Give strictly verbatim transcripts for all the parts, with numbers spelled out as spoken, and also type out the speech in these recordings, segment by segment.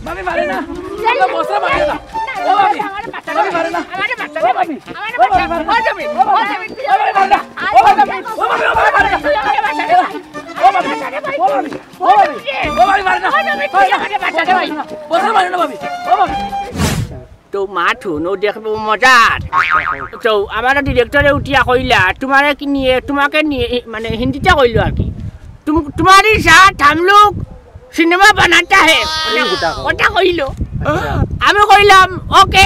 ভাবি, মারে না। ও, বসরা মারে না। ও, ভাবি। ভাবি, মারে না। ও, ভাবি। ও, ভাবি, মারে না। ও, ভাবি, ও, ভাবি, মারে না। ও, ভাবি, ও, ভাবি, মারে না। ও, ভাবি, ও, ভাবি, মারে না। ও, ভাবি, ও, ভাবি, ও, ভাবি, মারে না। বসরা মারে না, ভাবি। ও, ভাবি। তো মাত হুনো, দেখবো মজার। তো আমার ডিরেক্টরে উঠিয়া কইলা, তোমারে কি নিয়ে, তোমাকে নিয়ে, মানে হিন্দিতে কইলো আর কি, "তুম তুমারি সাথ হাম লোগ সিনেমা বানাতা হে।" ওটা কইলো। আমি কইলাম, "ওকে,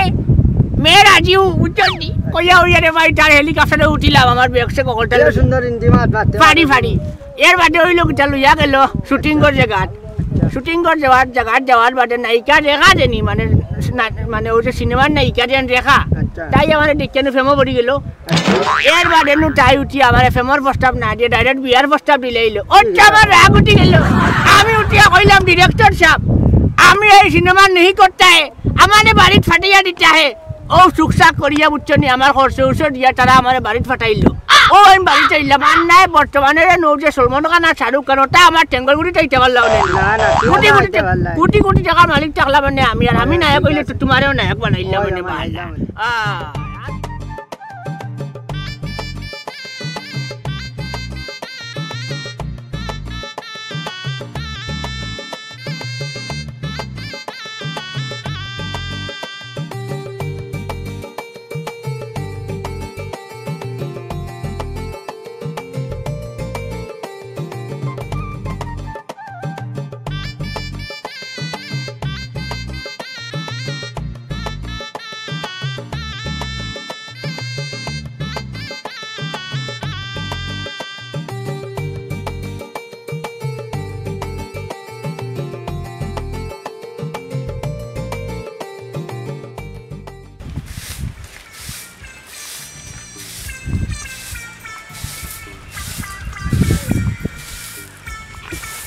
মে রাজি হুঁ।" বুঝছনি? কইয়া অইয়া রে ভাই, তার হেলিকপ্টারে উঠিলাম, আমার ব্যাগ সে গগলটা এত সুন্দর হিন্দি মাত মারতে ফাড়ি পারে। ফাড়ি। এর বাদে অইলো কিতা, লইয়া গেল শুটিংর জাগাত। শুটিংর যাওয়ার জাগাত যাওয়ার বাদে নায়িকা রেখা যেনি, মানে, না, মানে, ওই যে সিনেমার নায়িকা যেন রেখা, আচ্ছা। তাই আমারে দেখিয়া নু প্রেমো পড়ি গেল। এর বাদে নু তাই উঠি আমারে প্রেমর প্রস্তাব না দিয়া direct বিয়ার প্রস্তাব দিলাইলো। ওটা আমার রাগ উঠি গেল। আমি উঠিয়া কইলাম, "ডিরেক্টর সাব, আমি এই সিনেমা নেহি করতা হে, আমারে বাড়িত ফাটাইয়া দিতা হে।" ও চুকচাক করিয়া বুঝছনি, আমার খরচ উরচ দিয়া তারা আমারে বাড়িত ফাটাইলো। ও আমি বাড়িত আইলাম। আর নাই বর্তমানে রে নৌ যে সলমান খান আর শাহরুখ খান, ওটা আমার টেঙ্গলগুড়িত আইতে পারলাম না। না, না, তুই কোটি না কোটি আইতে টাকা, পারলাই। কোটি কোটি টাকার মালিক থাকলাম মানে আমি, আর আমি ওই নায়ক ঠিক অইলে আছে। তো তোমারেও নায়ক বানাইলাম ওই মানে আমার বালা। আইলাম। আহ।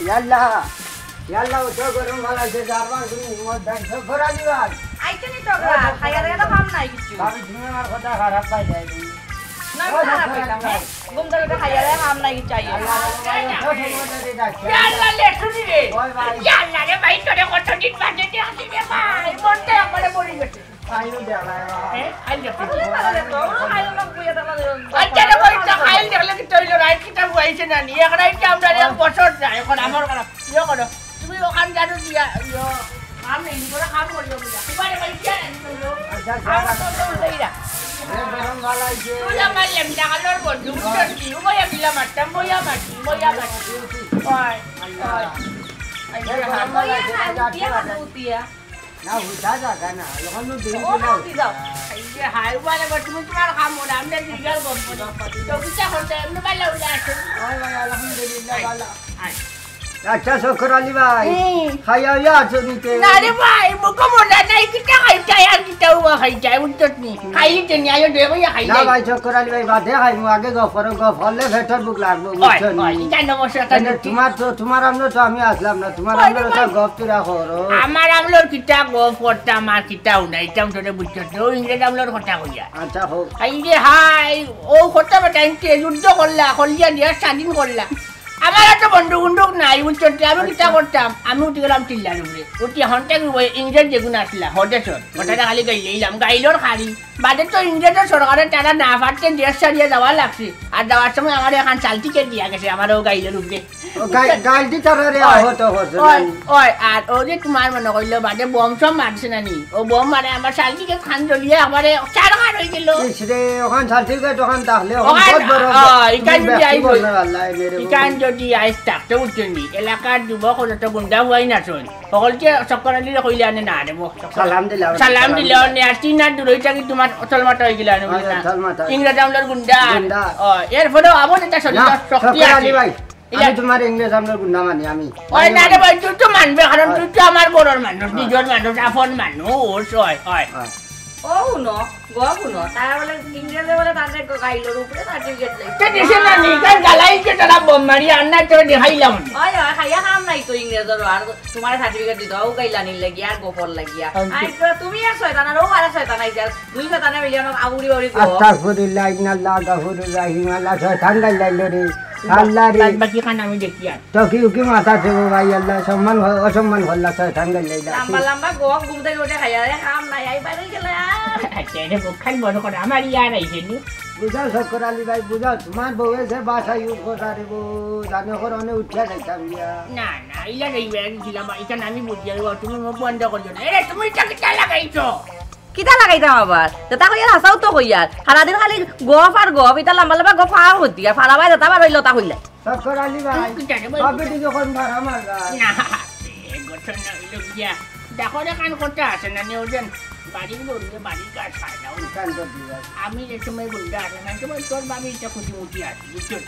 ইয়াল্লা, ইয়াল্লা, ও তো গরম ভালা আছে, চার পাঁচ দিন মধ্যে সব ঘোরা দিবা। আইছে নি তো গা, খাইয়া দাইয়া তো কাম নাই কিছু। ভাবি, তুমি আমার কথা খারাপ পাই যাই। না, ও, খারাপ না, পাইতাম না। ঘুম থেকে তো খাইয়া দাইয়া কাম নাই কিছু আইয়া। আল্লাহ, আল্লাহ, আল্লাহ, সব সময় যদি ডাকছে। ইয়াল্লা, লেটুনি রে। ওই ভাই। ইয়াল্লা রে ভাই, তোরে কত দিন বাদে দেখছি রে ভাই, মনটা একবারে পড়ি গেছে। খাইল দেওয়া লাগে। হ্যাঁ, খাইল দেখতে। খাইল না, বুঝে দেখলে আচ্ছা, রে ভাই, তো খাইল দেখলে কি তৈল রাইত কিতা বুয়াইছে না নি? এক রাইত কি আমরা এক বছর যায়, এখন আমার খারাপ। ইয়ে করো, তুমি ওখান জানো দিয়া, ইয়ে, আমি এই করে কাম করিও বুঝা। তোমার ভাই কি আনি করলো? আচ্ছা, আমার তো তো উঠেই না। এ গরম ভালা আইছে। তুই আমার লেমটা কালোর বন্ধু, উঠে কি? ও বইয়া বিলা মারতাম, বইয়া মারছি, বইয়া মারছি। ওই, ওই। এ গরম ভালা আইছে, বইয়া মারছি, আচ্ছা। না, হুদা জাগা না, এখন তো দিন ও, দিন না, হুদা। এই যে হাই ওয়ালে বর্তমান তোমার কাম ওরা, আমরা দীঘার গল্প না। তো কিতা করতে, এমনি ভালা উল্লা আছে। ওই ভাই, আলহামদুলিল্লাহ, ভালা। আয়। আচ্ছা, শুকর আলী ভাই, হুম। খাইয়া হইয়া আছো নিতে? না রে ভাই, মুখো মজা নাই, কিতা খাইতায় আর কিতা উবা খাইতায়, বুঝছত নি? খাইলি তে নি, আইও দে ভাইয়া খাইলি। না ভাই, শুকর আলী ভাই, বাদে খাইমু, আগে গফ করো, গফ করলে পেটর ভুক লাগবো, ওই, বুঝছো নি? ওই, ইটা নমস্কার, এনে তুমি তোমার তো, তোমার আমলো তো আমি আসলাম না, তোমার ওই রে আমলো তো ভাই। গফ তুরা করো। আমার আমলোর কিতা গফ করতাম আর কিতাও নাই, ইটা তোরে বুঝছত নি, ও ইংরেজ আমলোর কথা কইয়া। আচ্ছা, হোক। এই যে হাই, ও কথা বেটা, এনকে যুদ্ধ করলা, করলিয়া দিয়া স্বাধীন করলা। আমার তো বন্দুক উন্দুক নাই, বুঝছত নি, আমি কিতা আচ্ছা। করতাম? আমি উঠি গেলাম টিল্লার উপরে। উঠি হন্তে কি ওই ইংরেজ যেগুন আসলা, হদেশর। ওটারে খালি গাইলাইলাম, গাইলর খালি। বাদে তো ইংরেজর সরকারে তারা না পারতে দেশ ছাড়িয়া যাওয়া লাগছে। আর যাওয়ার সময় আমার এখন চাল টিকিট দিয়া গেছে, আমার ও গাইলর উপরে। ও গাই-, গাইল দি তারা রে ওই, আহত করছে, ওই, নাই? ওই, আর ও যে তোমার মনে কইলো বাদে বোম সোম মারছে না নি? ও বোম মারে আমার চাল টিকিট খান জ্বলিয়া একবারে চার খান হয়ে গেল। ইস রে, ওখান সার্টিফিকেট ওখান থাকলে ওখান ওখান, বহুত বড় আহ, তুমি ইখান যদি ব্যক্তি আইজ বললে আল্লাহ, এ মেরে ইখান বন্ধু। যদি আইজ থাকতে উঠছে নি, এলাকার যুবক হলে তো গুন্ডা হুয়াই না শোন। সকলকে চক্কর আলীরে কইলে আনে না রে বো। সালাম দিলাম। সালাম দিলে আনে আর তিন আর দূরই থাকি তোমার অচল মাথা হয়ে গেলে আনে বুঝি না। অচল মাথা। ইংরেজ আমলের গুন্ডা। গুন্ডা। ও, এরপরেও আবার এটা শরীর না, শক্তি চক্কর আছে। আলী ভাই, ইলা- আমি তোমার ইংরেজ আমলের গুন্ডা মানি আমি। ওই না রে ভাই, তুই তো মানবে, কারণ ওই। তুই তো আমার ঘরের মানুষ, ওই। নিজের মানুষ, আপন মানুষ, ওই, ওই। ওই। ও হুনো, গো হুনো, তারা বলে ইংরেজে বলে তাদের গাইলোর উপরে সার্টিফিকেট লেখে। তো দেশে না নেই, কার গালাই যে তারা বোম মারি, আর না তোরা দেখাইলাম। ওই, ওই, খাইয়া কাম নাই তো ইংরেজের, আর তোমার সার্টিফিকেট দিতে, ও গাইলানির লাগি, আর গোপর লাগিয়া। আর তো তুমি এক শয়তান, আর ও আর এক শয়তান আইছে, আর দুই শয়তানে মিলিয়ে আমার আবুড়ি বাবুড়ি গো। আস্তাগফিরুল্লাহ, ইন্নাল্লাহ গাফুরুর রাহিম, আল্লাহ শয়তান গাইলাইল রে। আল্লাহ রে। বাদ বাকি খান আমি দেখি আর। তো কি উকি মাথা দেবো ভাই, আল্লাহ সম্মান হ-, অসম্মান করলা শয়তান গেলে। লম্বা লম্বা গপ ঘুম থেকে উঠে খাইয়া রে, কাম নাই, আই বাইরে গেলে আর। আচ্ছা, এটা মুখ খান বড় করে, আমার ইয়ার আইছে নি। বুঝাও চক্কর আলী ভাই, বুঝাও, তোমার বউয়ে যে ভাষা ইউজ করছে রে বউ, জানো করে অনে উঠিয়া যাইতাম গিয়া। না, না, ইলা যাইবে, আমি ছিলাম, এটা আমি বুঝি, আমি তুমি মুখ বন্ধ করছো না। এরে, তুমি এটা কিতা লাগাইছো? কিতা লাগাইতাম আবার? যেটা কইয়ার হাছাউ তো কইয়ার। সারাদিন খালি গফ আর গফ, ইতা লম্বা লম্বা গফ আর হতি। আর ফাড়া বায় যেটা বার অইলো তা কইলে। চক্কর আলী ভাই, তুমি কিতা রে ভাই? বাপে তুই যখন ভাড়া মারবা। না, এ ঘটনা অইলো গিয়া। দেখো রে, কান কথা আছে না, নেও যেন। বাড়ির বউ নিয়ে বাড়ির কাজ খায় না। কান তো দিয়ে। আমি যে সময় গুন্ডা আছে না, সময় তোর বাবা ইটা খুশি মুখি আছে, বুঝছো?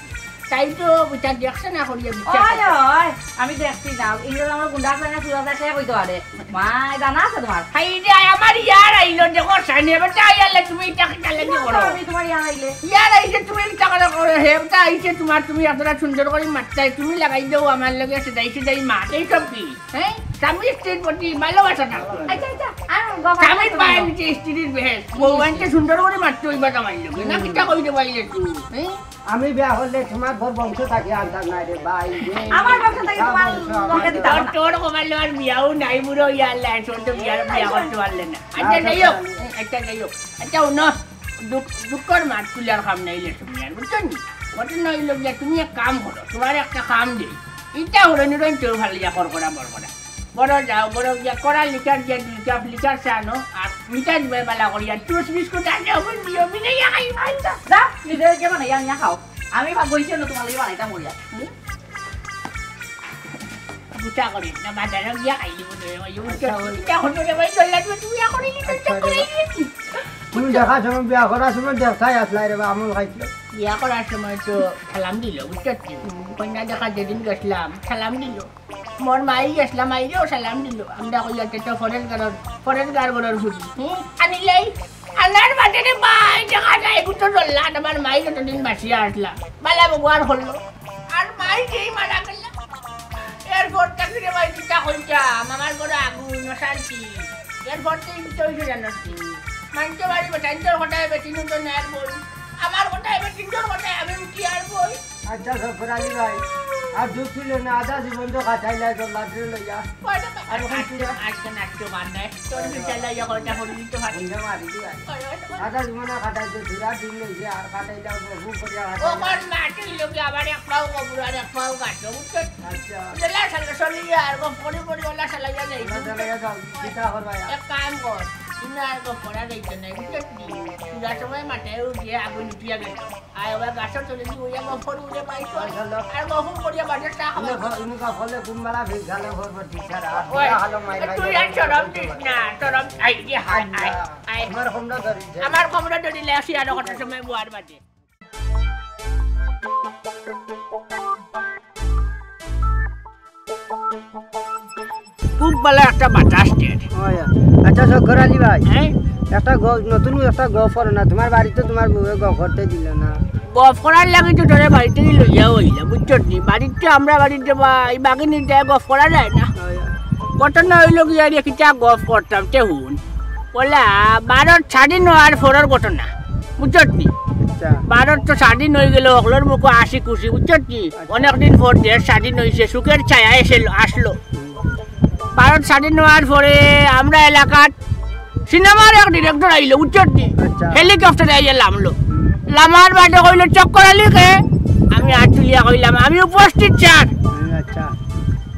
তাই তো বিচার দেখছে না করিয়া বিচার ওই, করছে। ওই, আমি দেখছি না। ইংরেজ আমার গুন্ডা আছে না, চুরা আছে, সে কইতে পারে। মা, জানা আছে তোমার? হাই রে, আমার ইয়ার আইলো, দেখো, সাইনে, বেটা, ইয়ার লাই তুমি ইটা কিতা লাগি করো? আমি তোমার ইয়ার আইলে। ইয়ার আইছে, তুমি ইটা করে করো, হে, বেটা, আইছে তোমার, তুমি এতটা সুন্দর করে মারতাই, তুমি লাগাই দাও আমার লগে, সেটাই, সেটাই মাত, এই সব কি? হ্যাঁ? স্বামী স্ত্রীর প্রতি ভালোবাসা থাকো। আচ্ছা, আচ্ছা, আর গো-, স্বামী পায় নিচে স্ত্রীর বেহেশত, বউ আনতে সুন্দর করে মারতে হইবা তোমার লগে, না কিতা কইতে পারলে তুই, হ্যাঁ? আমি বিয়া করলে তোমার বর বংশ থাকি আনতাম না রে ভাই রে। আমার বংশ থাকি তোমার বংশ আমার বংশ দিতাম না। তোর কপালে আর বিয়াও নাই বুড়ো, ইয়া আল্লাহ, এখন তো বিয়ার, বিয়া করতে পারলে না। আচ্ছা, আচ্ছা, যাই হোক, আচ্ছা। আচ্ছা, যাই হোক। আচ্ছা, ও না, দুঃখ, দুঃখর মাত তুলে আর কাম নাই লে তুমি আর, বুঝছো নি? ঘটনা অইলো গিয়া, তুমি এক কাম করো, তোমার একটা কাম দেই। ইটা হলো নিরন চৌ ভালো যা কর করা বড় করা। বড় যাও, বড় গিয়া করা লিকার গিয়া দুই কাপ লিকার চা আনো, আর মিঠা দিবে বালা করিয়া, টুস বিস্কুট আছে, ওগুন দিও, মিলে গিয়া খাই। আচ্ছা, যা, নিজে গিয়া বানাইয়া আনিয়া খাও। আমি ভাব বইছি না, তোমার লাগি বানাইতাম করিয়া। হুম? বুঝা করি না, বাজারে গিয়া খাইলি মনে হয়, ওই আচ্ছা, ওই। ইটা হলো রে ভাই, চললা তুমি, তুমি এখন এই আচ্ছা, করে আচ্ছা। এই কি? তুমি দেখার সময়, বিয়া করার সময় দেখতাই আসলাই রে বা, আমল খাইছিল। বিয়া করার সময় তো সালাম দিল, বুঝছো কি? কন্যা দেখা যেদিন গেছিলাম, সালাম দিল। মোর মাই গেছিলাম, মাইরেও সালাম দিল। আমরা কইয়া তো ফরেন গার্ডর, ফরেন গার্ড গরর ফুটি। হুম? আনিলাই, আনার বাদে রে ভাই, দেখা যায়, গুতো চললা, আমার মাই যতদিন বাঁচিয়া আসলা। বালা ব্যবহার করলো। আর মাই যেই মারা গেল, এরপর থাকি রে ভাই, কিতা কইতাম, আমার ঘরে আগুন, অশান্তি। এরপর তো ইনতে হইছে জানোস নি। মানতে বাড়ি বেটাইন্তর কথায় বেটিন তো নেয়ার বই। আমার কথায় বেটিন্তর কথায় আমি উঠি আর বই। আচ্ছা, সফর আলী ভাই, আর দুঃখ তুইল না, আধা জীবন তো কাটাইলাই তোর লাটরি লইয়া। কয়টা আর এখন আজকে, তুই আজকে নাচতে পার নাই। তোর বিচার লইয়া কয়টা করি দিতে পারি। বুঝে মারি তুই আর। কয়টা আধা জীবন আর কাটাইতে, দুরা দিন লইছে, আর কাটাইলে আর বহু করিয়া ও কাটাইলে। কোন মাটির লোকে আবার এক পাও কবর আর এক পাও গাছ, বুঝছো? আচ্ছা। জেলা সালা চলিয়া আর গো পরি পরি ওলা চালাইয়া যাই। ওলা চালাইয়া যাও, কিতা করবা আর? এক কাম কর, তুমি আর গো পড়া যাইতে নাই, বুঝছো? তুই যা সময় মাঠে উঠিয়া আগুন উঠিয়া গেল। আয়, ওবা গাছর তলে দি ওইয়া গফর উড়ে পাইছো। আর গফর করিয়া বাজে চা খাওয়া। ইনো গ-, ইনো গফলে কুম্বালা ভিজ ঘালে ঘর ভর দিছারা। ওই, হালো মাই মাই তুই আর শরম দিস না, শরম। আই, যে হায়, আয়, আয়। আমার কমরা ধরি। আমার কমরা ধরি লে আসি আর কত সময় বুয়ার বাজে। খুব ভালা একটা বাতাস দের। ওই, আচ্ছা, সক্কর আলী ভাই, হ্যাঁ? একটা গ-, নতুন একটা গফ করো না, তোমার বাড়িত তোমার বউয়ে গফ করতে দিল না। গফ করার লাগি তো তোরে বাড়িত লইয়া অইলা, বুঝছো নি? বাড়িত আমরা বাড়িত যাবা, এই বাগিনী যায় গফ করা যায় না। ওই। ঘটনা অইলো গিয়া রে, কিতা গফ করতাম, তে হুন। ওলা, ভারত স্বাধীন হওয়ার পরর ঘটনা, বুঝছো নি? আচ্ছা। ভারত তো স্বাধীন অইগেল, হকলর মুখো হাসি খুশি, বুঝছো নি? আচ্ছা। অনেকদিন পর দেশ স্বাধীন অইছে, সুখের ছায়া এসে আসলো। ভারত স্বাধীন হওয়ার পরে আমরা এলাকাত সিনেমার এক ডিরেক্টর আইলো, বুঝছো নি? আচ্ছা। হেলিকপ্টারে আইয়া লামলো। হুম। লামার বাদে কইলো, "চক্কর আলী কে?" আমি হাত তুলিয়া কইলাম, "আমি উপস্থিত, স্যার।" হুম, আচ্ছা।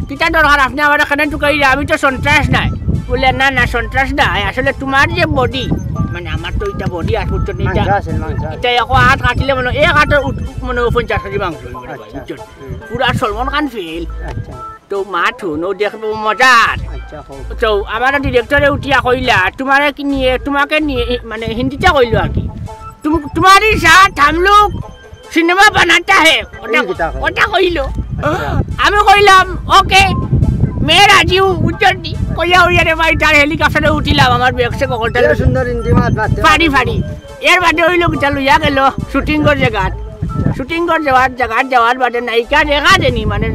"কিতা দরকার আপনে আমারে কেনে ঢুকাইরা? আমি তো সন্ত্রাস নায়।" বলে, "না, না, সন্ত্রাস নায়, আসলে তোমার যে বডি, মানে, আমার তো ইটা বডি আর, বুঝছো নি, ইটা, মাংস আছে, মাংস আছে। ইটা এক হাত কাটিলে মানে এক হাতর উঠ-, মানে, পঞ্চাশ কেজি মাংস অইবো রে ভাই, আচ্ছা। বুঝছো নি? হুম। পুরা সলমান খান ফেল।" আচ্ছা। তো মাত হুন, ও দেখবো মজার। আচ্ছা, হোক। তো আমার ডিরেক্টরে উঠিয়া কইলা, "তোমারে কি নিয়ে, তোমাকে নিয়ে", মানে হিন্দিতে কইলো আর কি, "তুম-, तुम्हारे साथ हम लोग सिनेमा बनाता है।" ওটা, এই কিতা কয়? ওটা কইলো। আচ্ছা। আমি কইলাম, "OK, मैं राजी हूँ।" উত্তর দি, কইয়া ওই আরে ভাই, তার হেলিকপ্টারে উঠিলাম, আমার ব্যাগ সে ককলটা এত সুন্দর হিন্দি মাত মারতে ফাড়ি ফাড়ি। এর বাদে অইলো কিতা, লইয়া গেল শুটিংর জাগাত। শুটিংর যাওয়ার, জাগাত যাওয়ার বাদে নায়িকা রেখা দেনি, মানে,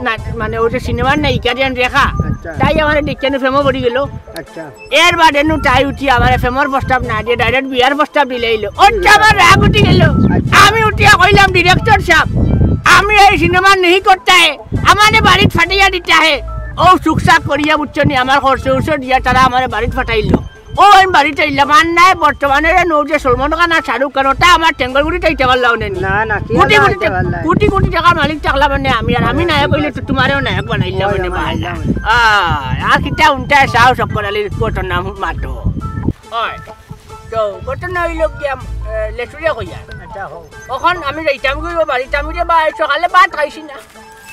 না, মানে, ওই যে সিনেমার নায়িকা যেন রেখা, আচ্ছা। তাই আমারে দেখিয়া নু প্রেমো পড়ি গেল। আচ্ছা। এর বাদে নু তাই উঠি আমারে প্রেমর প্রস্তাব না দিয়া direct বিয়ার প্রস্তাব দিলাইলো। ওটা আমার রাগ উঠি গেল। আচ্ছা। আমি উঠিয়া কইলাম, "ডিরেক্টর সাব, আমি এই সিনেমা নেই করতে হে, আমারে বাড়িত ফাটাইয়া দিতে হে। ও চুকচাক করিয়া বুঝছো নি, আমার খরচ উরচ দিয়া তারা আমারে বাড়িত ফাটাইল। ও আমি বাড়িত আইলাম, আর নাই বর্তমানে রে নৌ যে সলমান খান আর শাহরুখ খান, ওটা আমার টেঙ্গলগুড়িত আইতে পারলাম না নি। না, না, কি কোটি আর কোটি আইতে টাকা, পারলাম? কোটি কোটি টাকার মালিক থাকলাম মানে আমি, আর আমি নায়ক হইলে তো তোমারেও নায়ক বানাইলাম ওই মানে আমার বাহালা। নায়ক। আহ, আর কিতা উনটা চাও চক্কর আলীর ঘটনা মাতো। হয়। তো ঘটনা হইল কি, আম, এ, লেচুরিয়া কইয়া। আচ্ছা, হোক। অখন আমি যাইতাম কি ও বাড়িত, আমি রে বা সকালে ভাত খাইছি না।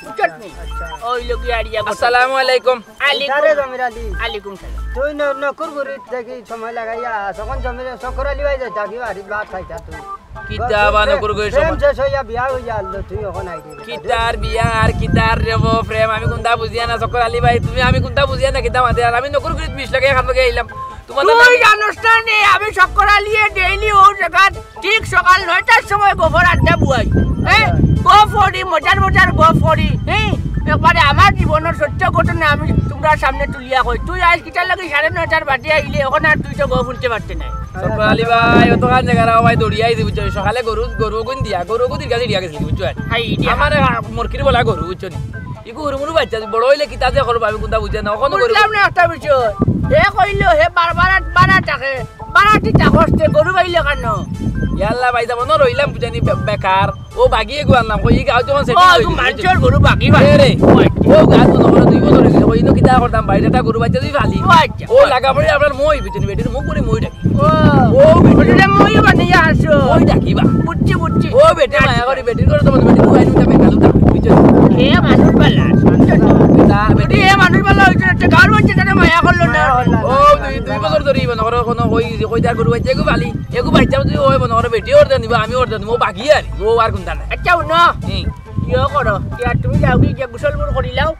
বুঝছত নি? আচ্ছা। ওই লোক ইয়ারিয়া ঘটনা। আসসালামু আলাইকুম। আলাইকুম। ইতারে জমির আলী। আলাইকুম সালাম। তুই ন-, নকুর গুরিত দেখি সময় লাগাইয়া আস। অখন জমির চক্কর আলী ভাই যাইতা কি বাড়িত ভাত খাইতা তুই? কিতা বা নকুর গুরিত প্রেম সময়? শেষ হইয়া বিয়া হইয়া আনলো, তুই অখন আইলি। কিতার বিয়া আর কিতার রে বো প্রেম, আমি কুনতা বুঝিয়া না চক্কর আলী ভাই, তুমি আমি কুনতা বুঝিয়া না কিতা মাতে, আর আমি নকুর গুরিত বিষ লাগাইয়া খান লগে আইলাম। তোমার তুই জানোস না নি, আমি চক্কর আলীয়ে ডেইলি ও জাগাত ঠিক সকাল নয়টার সময় গফর আড্ডা বুয়াই। হ্যাঁ, গফ করি, মজার মজার গফ করি। হ্যাঁ, একবারে আমার জীবনের সত্য ঘটনা আমি তোমরা সামনে তুলিয়া কই। তুই আজ কিতার লাগি সাড়ে নয়টার বাদে আইলে, অখন আর তুই তো গফ উঠতে পারতে নাই। চক্কর আলী ভাই, অতখান জাগা রাও ভাই, দৌড়িয়া আইছি, বুঝছো? সকালে গরু, গরু গুন দিয়া, গরু গুদির কাছে দিয়া গেছি, বুঝছো? হাই, ইডিয়া। আমার, আহ, মরকির বলা গরু, বুঝছো নি? ইগু হুরু মুরু বাচ্চা, বড় হইলে কিতা যে করবো আমি কুনতা বুঝিয়া না, অখনো গরু বুঝলাম না একটা বিষয়। হে কইলো, হে বারবার বারা থাকে, বারাটি থাকস তে গরু বাইলে কেন? ইয়াল্লা ভাই, যাবো না রইলাম বুঝানি বে-, বেকার। ও বাগিয়ে গু আনলাম, কই ই গাঁও যখন ও, setting হয়ে গেছে, মাঞ্চর গরু বাগি এ রে, ও গাছ বন্ধ করে দুই বছর হয়ে গেছে, কই ইনো কিতা করতাম, বাইরে একটা গরু বাচ্চা তুই ফালি। ও আচ্ছা। ও লাগা পড়ে আপনার মই বুঝানি, বেটির মুখ করে মই ডাকি। ও, ও, বেটি। ওটা মই বানিয়ে আসো। মই ডাকি বা। বুঝছি, বুঝছি। ও বেটি, মায়া করি, বেটির করে তোমার বেটি, তুই আইনু যাবে, কালু যাবে, বুঝছো? এ মানুষ বালা, বুঝছো তো? তা বেটি। এ মানুষ বালা হইছে না, একটা গাঁর বাচ্চা তারা মায়া করলো না। ও, দুই, দুই বছর ধরে মনে করো কোনো ওই যে কই তার গরু বাচ্চা, এগু বালি, এগু বাচ্চা তুই ওই মনে করো বেটি ওর জানিবা, আমি ওর জানিবা, ও বাকি আর, ও আর কোনটা নাই। আচ্ছা, হুনো। হুম। ইয়ে করো, ইয়া তুমি যাও কি, গিয়া গোসল মোসল করিলাও।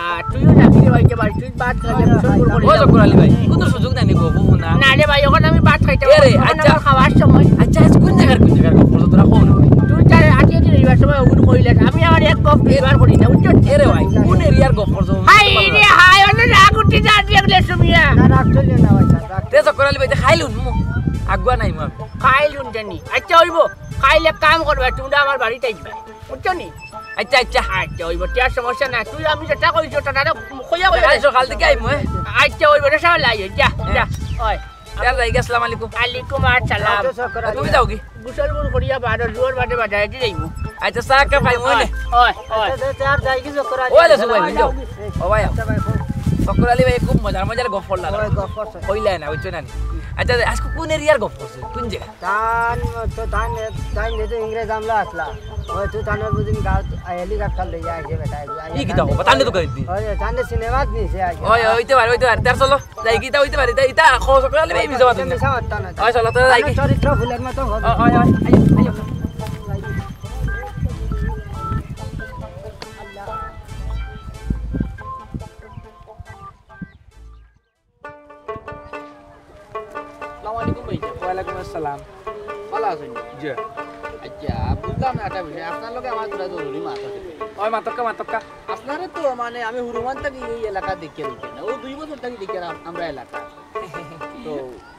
আর তুইও যাবি রে ভাই, যে ভাই, তুই ভাত খাইলে গোসল মোসল করি ও যা। চক্কর আলী ভাই, কোনো সুযোগ নাই নি গো, বুবু না। না রে ভাই, অখন আমি ভাত খাইতাম, এ রে, অখন আচ্ছা। আমার খাওয়ার সময়। আচ্ছা, আজ কোন জাগার, কোন জাগার গফ করছো তোরা কও না ভাই? তুই যা আগে যে রবিবার সময় ওগুলো কইলে, আমি আমার এক গফ দুইবার করি না, বুঝছো? এ রে ভাই, কোন এরিয়ার গফ করছো? হাই রে হাই, অনে রাগ উঠি যা দিয়ে গেলে সুমিয়া। না, রাগ চলবে না ভাই, রাগ। তে চক্কর আলী ভাই, তে খাইলুন মু। আগুয়া নাই মু। খাইলুন জানি। আচ্ছা, হইবো। খাইলে এক কাম করবে, তোমরা আমার বাড়িত আইবা। বুঝছো নি? আচ্ছা, আচ্ছা। আচ্ছা, ওই বটে আর সমস্যা নাই। তুই আমি যেটা কইছো, ওটা তাহলে কইয়া কইয়া আচ্ছা, দে। সকাল থেকে আইমু, হ্যাঁ? আচ্ছা, ওই বটে সব লাই, যা, হ্যাঁ। যা। ওই। তাহলে যাই গি, আসসালামু আলাইকুম। আলাইকুম আসসালাম। আচ্ছা, চক্কর আলী। তুমি যাও কি? গোসল মোসল করিয়া বারো জোর বাদে বাজারে যাইমু। আচ্ছা, চা কা পাইমু, ওই, নে? ওই, ওই। আচ্ছা, আচ্ছা, আর যাই গি চক্কর আলী? ওই, লেসু ভাই, যাও। ও ভাই, আচ্ছা, ভাই, ফোন। চক্কর আলী ভাই, খুব মজার মজার গফ করলা। ওই, গফ করছে। কইলা না, বুঝছো না নি? আচ্ছা, আজকে কোন এরিয়ার গফ করছে? কোন জায়গা? তান তো তান, তান যেহেতু ইংরেজ আমলা আসলা, ওই তো তানোর বুঝিন গাঁও হেলিকপ্টার লইয়া আইছে বেটা, আইছে। ই কিতা কও? তানরে তো কই দি। ওই, তানরে সিনেমাত নিছে আইছে। ওই, ওইতে পারে, ওইতে পারে। তার চলো, যাই গি, ইতা অইতে পারে, ইতা, ইতা খো-, চক্কর আলী ভাই, মিছা মাত না। মিছা মাত না। ওই চলো, তো যাই গি। চরিত্র ফুলের মতো হবে। ওই, ওই, ওই, আইও, আইও। আসসালামু আলাইকুম ভাই। ওয়ালাইকুম আসসালাম। ভালা আছইন? জি। আচ্ছা, বুঝলাম না একটা বিষয়, আপনার লগে আমার থুড়া জরুরি মাত আছে। ওই মাতক্কা, মাতক্কা। আপনারে তো মানে আমি হুরুমান থাকি এই এলাকা দেখিয়া রইছি না, ও দুই বছর থাকি দেখিয়া আম-, আমরা এলাকা। তো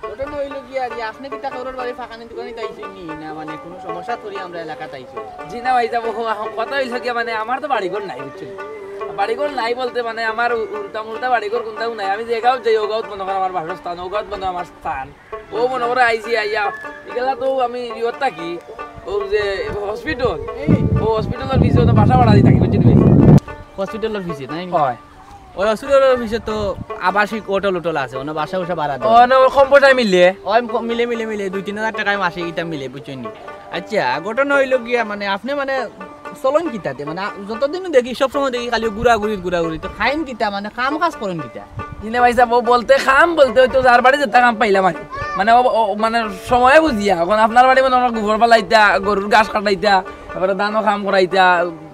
ঘটনা অইল কি আর কি, আপনে কিতা কারোর বাড়ি ফাঁকানি দোকানি তাইছইন নি? না মানে কোনো সমস্যা করি আমরা এলাকাত আইছি? জি না ভাই, যাবো, কথা অইল কি মানে আমার তো বাড়িঘর নাই, বুঝছইন? বাড়িঘর নাই বলতে মানে আমার উ-, উল্টা মুল্টা বাড়িঘর কোনটাও নাই। আমি যে গাঁওত যাই, ও গাঁওত মনে কর আমার বাসস্থান, ও গাঁওত মনে কর আমার স্থান। ও মনে করো আইছি আইয়া, ইগুলা তো আমি ইয়ত থাকি, ও যে হসপিটাল, ও হসপিটালর পিছে তো বাসা ভাড়া দি থাকি, বুঝছইন নি? হসপিটালর পিছে, তাই নি? হয়। ওই হসপিটালর পিছে তো আবাসিক হোটেল উটেল আছে, ওনে বাসা উসা ভাড়া দেয়। ও, না, ও কম পয়সায় মিলে? ওই ক-, মিলে, মিলে, মিলে, দুই তিন হাজার টাকায় মাসে ইটা মিলে, বুঝছইন নি? আচ্ছা, ঘটনা অইল গিয়া, মানে, আপনে, মানে, চলইন কিতাতে? মানে, আ, যতদিন দেখি, সব সময় দেখি খালি ঘুরাঘুরি, ঘুরাঘুরি। তো খাইন কিতা? মানে, কাম কাজ করইন কিতা? জি না ভাই সাব, ও বলতে কাম বলতে ওই তো যার বাড়ি যেতা কাম পাইলাম আর কি। মানে, ও, ও, মানে, সময় বুঝিয়া, অখন আপনার বাড়ি মানে আমরা গোবর ফালাইতা, গরুর ঘাস কাটাইতা, তারপরে ধানও কাম করাইতা,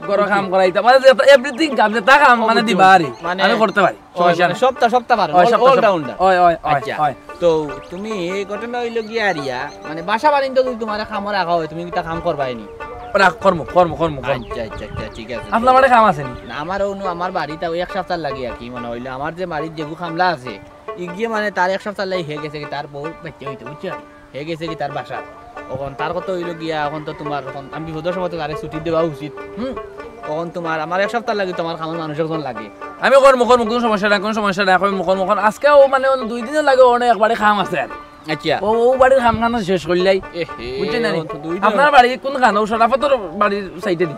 ঘরও কাম করাইতা, মানে, যেতা, everything কাম, যেতা কাম, মানে, দিবা আর কি। মানে, আমি করতে পারি, ও, সমস্যা মানে, নাই। সবতা, সবতা পারেন, ওই, all, সবতা, সব-, all-rounder। ওই, ওই, ওই, আচ্ছা, ওই। তো তুমি এই ঘটনা অইল গিয়া আরিয়া, মানে, বাসা বাড়িত যদি তোমারে কামো রাখা হয়, তুমি কিতা কাম করবায় নি? রাখ, কর্ম, কর্ম, কর্ম, কর্ম। আচ্ছা, আচ্ছা, আচ্ছা, ঠিক আছে। আপনার বাড়ি কাম আছে নি? না, আমার অনু, আমার বাড়িত ওই এক সপ্তাহ লাগি আর কি, মানে, অইল আমার যে বাড়িত যেগু কামলা আছে, ইগিয়ে, মানে, তার এক সপ্তাহ লাগি হে গেছে কি, তার বউ বাইচ্চা অইতে, বুঝছো? হে গেছে কি তার বাসা। অখন তার কথা অইলো গিয়া, অখন তো তুমার, অখন আমি বিপদর সময় তো তারে ছুটি দেওয়া উচিত। হুম। অখন তুমার, আমার এক সপ্তাহ লাগি তুমার কামর মানুষ একজন লাগে। আমি কইমু, কইমু, কুনু সমস্যা নাই, কুনু সমস্যা নাই, কইমু, কইমু, কইমু। আজকে অউ মানে অউ দুই দিনর লাগি অউ একবারে কাম আছে আর। আচ্ছা। অউ, অউ বাড়ির কামখান শেষ করিলাই। এ হে, বুঝছইন নি? অখন তো দুই দিন। আপনার বাড়ি কুনখান? অউ শরাফতর বাড়ির সাইডে নি?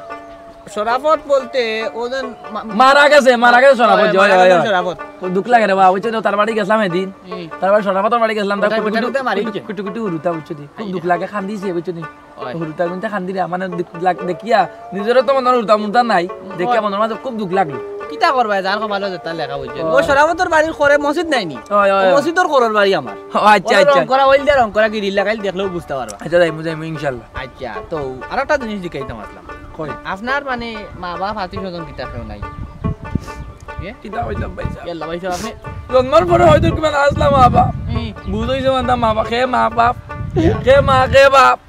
শরাফত বলতে অউ যে মা-, মারা গেছে, মারা গেছে শরাফত, অয়, জি, অয়, মারা অয়, গেছে অয়। শরাফত। অউ দুখ লাগে রে বাবা, বুঝছইন নি? তার বাড়ি গেলাম এদিন। হুম। তার বাড়ি শরাফতর বাড়ি গেলাম, তার ওটার, কুটু ওটার কুটু, ভিতরে মারি কুটু, দিছে। কুটু কুটু হুরুতা, বুঝছইন নি? খুব আইয়া। দুখ লাগে, কান্দিছে, বুঝছইন নি? অয়। হুরুতা কুনটা কান্দিরা, মানে দেখ-, লাগ-, দেখিয়া, নিজরও তো মনর হুরুতা মুরুতা নাই, দেখিয়া অয়। মনর মাঝে খুব দুখ লাগলো। কিতা করবায়, যার কপালো যেটা লেখা, বুঝছইন নি? অয়। অউ শরাফতর বাড়ির খরে মসজিদ নাই নি? অয়, অয়, অউ অয়। মসজিদর খরর বাড়ি আমার। ও, আচ্ছা, অউ আচ্ছা। রং করা, অইল দিয়া রং করা, গিরিল লাগাইল, দেখলেও বুঝতা পারবা। আচ্ছা, যাইমু, যাইমু, ইনশাআল্লাহ। আচ্ছা, তো আরোকটা জিনিস জিকাইতাম আছলাম। কই? আপনার মানে মা বাপ আত্মীয় স্বজন কিতা কেউ নাই? এ? কিতা কইতাম ভাইসাব? ইয়াল্লা ভাইসাব, আপনে জন্মর পরে হয়তো কিমান আছলা মা বাপ। হুম। বুঝ অইছে মানে মা বাপ, কে মা বাপ, কে মা, কে বাপ,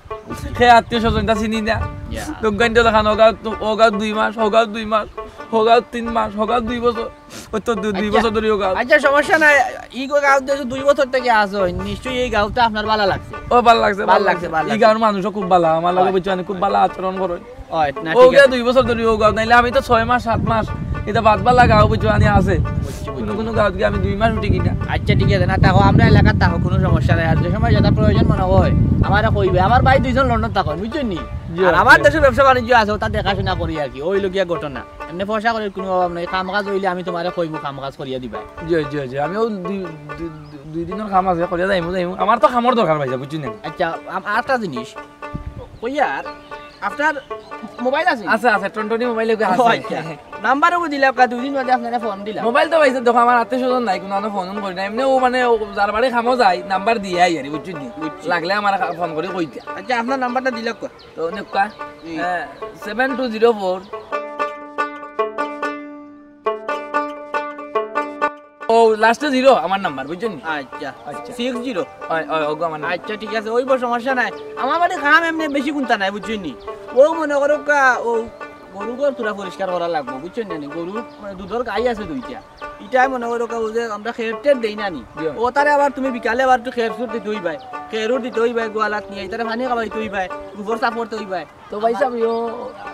কে আত্মীয় স্বজন, ইতা চিনি না। ইয়া। দোকান তো দেখান, অউ গাঁও তো, অউ গাঁও দুই মাস, অউ গাঁও দুই মাস, অউ গাঁও তিন মাস, অউ গাঁও দুই বছর। অউ তো দু-, দুই আচ্ছা। বছর ধরি অউ গাঁও। আচ্ছা, সমস্যা নাই। ই গাঁওত যে দুই বছর থাকি আছো, নিশ্চয়ই ই গাঁওটা আপনার ভালা লাগছে। ও, ভালা লাগছে, ভালা ভালা লাগছে, লাগছে। ভালা ই লাগছে। গাঁওর মানুষও খুব ভালা, আমার লগে অয়। বুঝছো নি, খুব ভালা আচরণ করে। অয়, না, অউ ঠিক গাঁও আছে। দুই বছর ধরি অউ গাঁও, নাইলে আমি তো ছয় মাস, সাত মাস, ইটা বাদ ভালা গাঁও বুঝছো নি আছে। বুঝছি, বুঝছি। কুনু কুনু গাঁওত গিয়া আমি দুই মাস উঠি কিনা। আচ্ছা, ঠিক আছে, না, থাকো, আমরার এলাকাত থাকো, কুনু সমস্যা নাই। আর যে সময় যেটা প্রয়োজন মনে অয়, আমারে কইবায়। আমার ভাই দুইজন লন্ডন থাকইন, বুঝছো নি? জি, আর আমার জি। দেশো ব্যবসা বাণিজ্য আছে, অটা দেখাশুনা করি আর কি, অউ অইলো গিয়া ঘটনা। এমনে পয়সা কড়ির কুনু অভাব নাই, কাম কাজ অইলে আমি তুমারে কইমু, কাম কাজ করিয়া দিবায়। জি, জি, জি। আমিও দুই, দুই, দুই, দুই দিনর কাম আছে, করিয়া যাইমু, যাইমু। আমার তো কামর দরকার ভাইসাব, বুঝছইন নি? আচ্ছা, আম-, আরেকটা জিনিস, কইয়ার, আপনার মোবাইল আছে? আছে, আছে, টনটনি মোবাইল আছে। ও আচ্ছা। নাম্বার অগু দিলাউক্কা, দুই দিন বাদে আপনারে ফোন দিলাম। মোবাইল তো ভাইসাব দেখো, আমার আত্মীয় স্বজন নাই, কুনু আনো ফোন করি না। এমনে অউ মানে অউ যার বাড়ি কামো যাই, নাম্বার দিয়া আই আর, বুঝছইন নি? বুঝছি। লাগলে আমারে ফোন করি কইতা। আচ্ছা, আপনার নাম্বারটা দিলাউক্কা। তো নেউক্কা, জি। আহ, সেভেন টু জিরো ফোর। ও, লাস্টে জিরো আমার নাম্বার, বুঝছইন নি? আচ্ছা। আচ্ছা। Six zero? অয়, অয়, অগু আমার নাম্বার। আচ্ছা, ঠিক আছে, অইবো, সমস্যা নাই। আমার বাড়ি কাম এমনে বেশি কুন্তা নাই, বুঝছইন নি? অউ মনে করউক্কা, অউ গরু ঘর থুড়া পরিষ্কার করা লাগবো, বুঝছইন নি? গরু, মানে, দুধর গাই আছে দুইটা। ইটায় মনে করউক্কা, অউ যে আমরা খের টের দেই না নি? জি। অতারে আবার তুমি বিকালে আবার একটু খের-সুর দিতে অইবায়। খের-উর দিতে অইবায়, গোয়ালাত নিয়া। ইতারে পানি খাওয়াইতে অইবায়, গোবর সাফ করতে অইবায়। তো ভাইসাব, ইয়ো,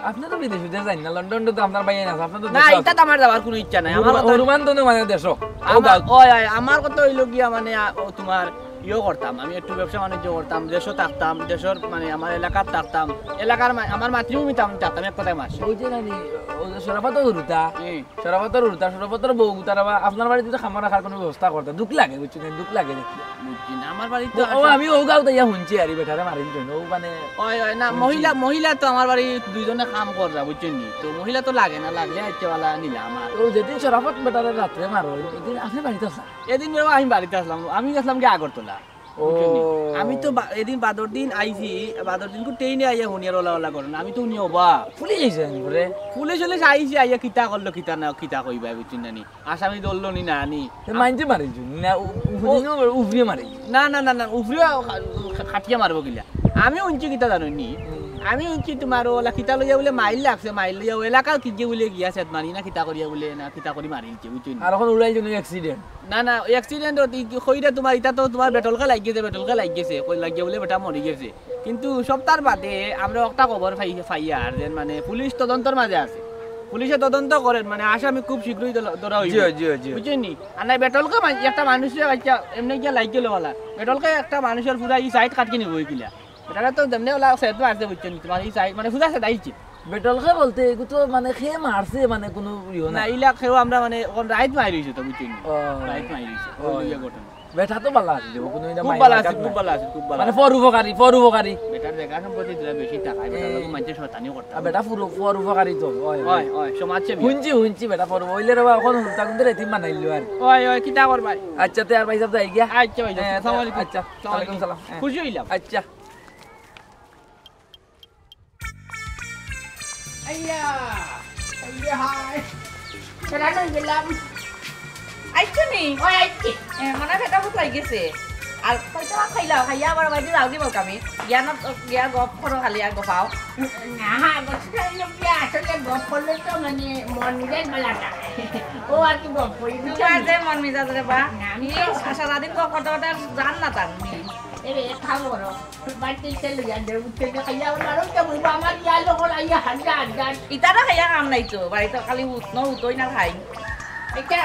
আপনে তো বিদেশ-বিদেশ যাইন না, লন্ডন তো আপনার ভাইয়াইন আছে, আপনে তো না, দেশো ইটাত আছইন। আমার যাওয়ার কুনু ইচ্ছা নাই। আমার হনুমান, কথা হনুমান তনে মানে দেশো। ও আমার, গাঁও। অয়, অয়, আমার কথা অইলো গিয়া মানে, আ, অউ তুমার ইয়ো করতাম, আমি একটু ব্যবসা বাণিজ্য করতাম, দেশো থাকতাম, দেশর মানে আমার এলাকাত থাকতাম, এলাকার মা-, আমার মাতৃভূমিত আমি থাকতাম, এক কথায় মাসে। অউ যে নানি, অউ যে শরাফতর হুরুতা, হুম। শরাফতর হুরুতা, শরাফতর বউ গুতারে বা আপনার বাড়িত তো কামো রাখার কুনু ব্যবস্থা করতা। দুখ লাগে, বুঝছইন নি? দুখ লাগে দেখিয়া। বুঝছি না, আমার বাড়িত তো ও, ও, আসলে আমি অউ গাঁওত আইয়া হুনছি আর ই বেটারে মারিন কেনে, অউ মানে অয়, অয়, না, হুনছি। মহিলা, মহিলা তো আমার বাড়িত দুইজনে কাম কররা, বুঝছইন নি? তো মহিলা তো লাগে না, লাগলে আইতে বালা নিলা আমার। তো যেদিন শরাফত বেটারে রাত্রে মারো, এদিন আপনে বাড়িত আছলা? এদিন বাবা আমি বাড়িত আছলাম, আমি গেছলাম গিয়া আগরতলা। ও। বুঝছইন নি? আমি তো বা-, এদিন বাদর দিন আইছি, বাদর দিন কু ট্রেনে আইয়া হুনিয়ার ওলা ওলা করেন, আমি তো হুনি অবাক। পুলিশ আইছে নি পরে? পুলিশ উলিশ আইছে, আইয়া কিতা করলো, কিতা না, কিতা কইবায়, বুঝছইন না নি? আসামি ধরলো নি না নি? এ, মাইনষে মারিছে নি না, উ-, উ-, ও। উফরে মারিছে। না, না, না, না, উফরে খা-, খা-, খাটিয়া মারবো কিলা? আমি হুনছি কিতা জানো নি? হুম। আমি হুনছি তুমার ওলা কিতা লইয়া বুলে মাইর লাগছে, মাইর লইয়া অউ এলাকার কিতা বুলে গিয়া সেত মারি না কিতা করিয়া বুলে না কিতা করি মারিলছে, বুঝছইন নি? আর অখন উড়াইছে নি accident? না, না, accident অত ই কইরা তুমার, ইটা তো তুমার বেটলকে লাগি গেছে, বেটলকে লাগি গেছে, কই লাগিয়া বুলে বেটা মরি গেছে। কিন্তু সপ্তাহ বাদে আমরা একটা খবর পাই, পাইয়ার যে মানে পুলিশ তদন্তর মাঝে আছে। পুলিশে তদন্ত করের, মানে আসামি খুব শীঘ্রই ধরা, ধরা অইবো। জি, জি, জি। বুঝছইন নি? আর নায় বেটলকে মা-, একটা মানুষরে বাচ্চা এমনে গিয়া লাগি গেলো বালা। বেটলকে একটা মানুষর পুরা ই side কাটকি নিবো অউ কিলা। বেটারে তো যেমনে ওলা সেত মারছে, বুঝছইন নি? তুমার ই side মানে পুরা সেত আইছে। বেটলকে বলতে এগু তো মানে কে মারছে মানে কুনু ইয়ো না। না, ইলা কেউ আমরা মানে অখন রাইত মাইর অইছে তো, বুঝছইন নি? ও। রাইত মাইর অইছে। ও। অউ লইয়া ঘটনা। বেটা তো বালা আছিল, অউ কুনু ইলা খুব মাইর বালা লাগাত আছিল, খুব নাই। বালা আছিল, খুব বালা। মানে পরোপকারী, পরোপকারী। বেটার জাগা সম্পত্তি দিলা বেশি টাকা, বেটার এ। লগে মানষে শয়তানি করতা। আর বেটা পুরো পরোপকারী তো, অয়, অয়। অয়, অয়, সমাজসেবী। হুনছি, হুনছি বেটা পরো-, অইলে রে বা অখন হুনতা কুনদের এতিম বানাইলো আর। অয়, অয়, কিতা করবায়? আচ্ছা, তে আর ভাইসাব যাই গিয়া। আচ্ছা, ভাইসাব, এ, আসসালামু আলাইকুম। আচ্ছা, আসসালামু ওয়ালাইকুম আলাইকুম। সালাম। এ। খুশি অইলাম। আচ্ছা। আইয়া, আইয়া, হায়। বেড়ানো গেলাম। আইছো নি? ওই আইছি। এ, মনে হয় পেটটা ভুক লাগি গেছে। আর কইতে ভাত খাইলাও, খাইয়া আবার বাইরে যাও দিব আমি। গিয়া না, গিয়া গপ করো খালি আর গপাও। না, গপ করলে কি আসলে গপ করলে তো মানে মন মিজাজ ভালা থাকে। ও আর কি গপ করি না। তোমার যে মন মিজাজ রে বা। না, আমি তো সারাদিন গপ করতে করতে আর জান না তার। এরে, এক কাম করো, বাড়িত ইটা লইয়া দে, উঠতে দে, খাইয়া আমার বারো টা বলবো, আমার ইয়ার লগর আইয়া হাজার হাজার। ইতারা খাইয়া কাম নাই তো, বাড়িত খালি উঠনো উঠোই না খাই। এটা,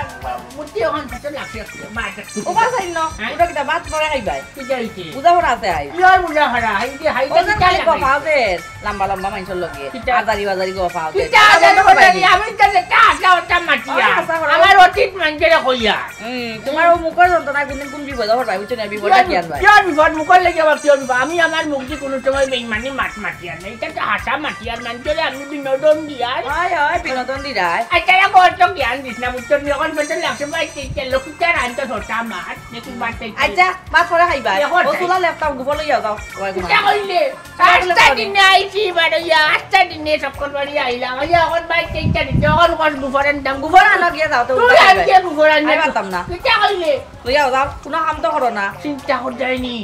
মুটি ওখান থেকে লাগছে, বাড়িতে। ও বাস আইন না, হ্যাঁ? ওটা কিতা ভাত পরে খাইবায়? কিতা হইছে? বুঝা পড়া আছে আই। কি আর বুঝা পড়া? হাই যে, হাই ও যে যে কিতা খালি লাগাই? গফা আছে, লম্বা লম্বা মাইনষর লগে। কিতা? আজারি বাজারি গফা আছে। কিতা আজারি বাজারি? আমি তো যেটা আজা ওটা মাতিয়া। ওই হাছা করো। আমার অতীত মানষরে কইয়া। হুম, তোমার ও মুখর যন্ত্রণায় কোনদিন কোন বিপদো পড়বায়, বুঝছো না? বিপদ কিয়ার ডাকিয়া আনবায়। কিয়ার বিপদ? মুখর লাগি আবার কিয়ার বিপদ? আমি আমার মুখ দি কোনো সময় বেইমানি মাত মাতিয়ার না। ইটা তো হাছা মাতিয়ার, মানষরে আমি বিনোদন দিয়ার। হয়, হয়, বিনোদন দিরায়। আচ্ছা, এরা বল তো জ্ঞান দিস না, বুঝছো নি? এখন বেতন লাগছে, ভাই, তিন চার লক্ষ টাকা আনতে হতো আমার। দেখি, বাদ দে। আচ্ছা, ভাত পরে খাইবায়। এখন ও খাই। চুলা লেপটা গুবো লইয়া যাও। কিতা কইলে? আস্তা দিনে আইছি বারইয়া, আস্তা দিনে চক্কর বাড়ি আইলাম। আইয়া এখন বাইক চেইটা দিতে, এখন কস গুফর আনতাম, গুফর আনো গিয়া যাও তো, তুই উপায় নাই। আনকে গুফর আনলে আমি পারতাম না। কিতা কইলে? লইয়া যাও, কোনো কাম তো করো না। চিন্তা কর যায়নি।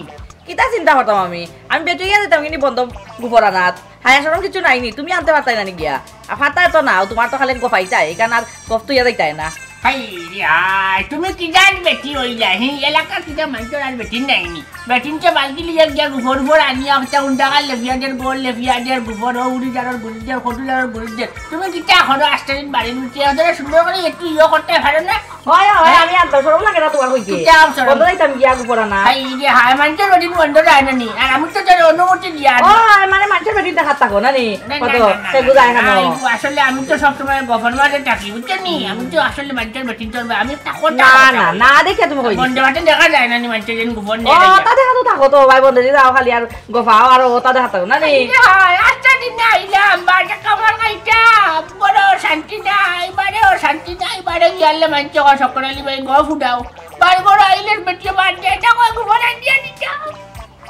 কিতা চিন্তা করতাম আমি? আমি বেটিয়া দিতাম কিন্তু বন্ধ গুফর আনাত। হায়া শরম কিছু নাই নি, তুমি আনতে পারতায় না নি গিয়া? আর ফাতা তো না, তোমার তো খালি গফাইতায়, এখান আর গফ তুইয়া যাইতায় না। হাই রে হাই, তুমি কি জান বেটি হইলা? হি, এলাকা কিতা মানষর আর বেটি নাই নি? বেটিন তো বালতি লিয়া গিয়া গুফর উপর আনিয়া, হতা উন্ডাকার লেফিয়া দের, গোল লেফিয়া দের, গুফর ও উড়ি যারর গুড়ি দের, কটু যারর গুড়ি দের। তুমি কিতা করো আস্তা দিন বাড়ির ভিতরে? ওদের সুন্দর করে একটু ইয়ে করতে পারো না? হয়, হয়, হ্যাঁ? আমি আনতাম, শরম লাগে না তোমার কইতে? কিতা শরম? বন্ধ যাইতাম গিয়া গুফর আনা। হাই রে হাই, মানষর বেটিন বন্ধ যায় না নি? আর আমি তো তোর অনুমতি দিয়া ও, আনি। আর মানে মানষর বেটিন দেখাত থাকো না নি? না, না, কত? না, না, সে না, বুঝায় না, না, না, না, না, না, আসলে আমি তো সবসময় গফর মাঝে থাকি, বুঝছো নি? আমি তো আসলে মানষর বেটিন চলবে, আমি একটা কথা না, কথা না, বলি। না, দেখে তুমি কই বন্ধ দিছো? বাটে দেখা যায় না নি, মানষর যেন গুফর ও, নিয়ে যায়। তা দেখা তো থাকো তো, ভাই বন্ধ দিয়ে যাও খালি আর গফাও আর ওটা দেখাত থাকো না নি? এই যে হয়, আচ্ছা দিন আইলাম, বাড়িতে কামড় খাইতাম, বড় শান্তি নাই, বাড়িও শান্তি নাই, বাড়ি গিয়ালে মানষে কয়, "চক্কর আলী ভাই, গফ উঠাও।" বাড়ি বড় আইলের বেটিয়ে বাদ দিয়ে, এটা কয়, "গুফর আনিয়া দিতাম।"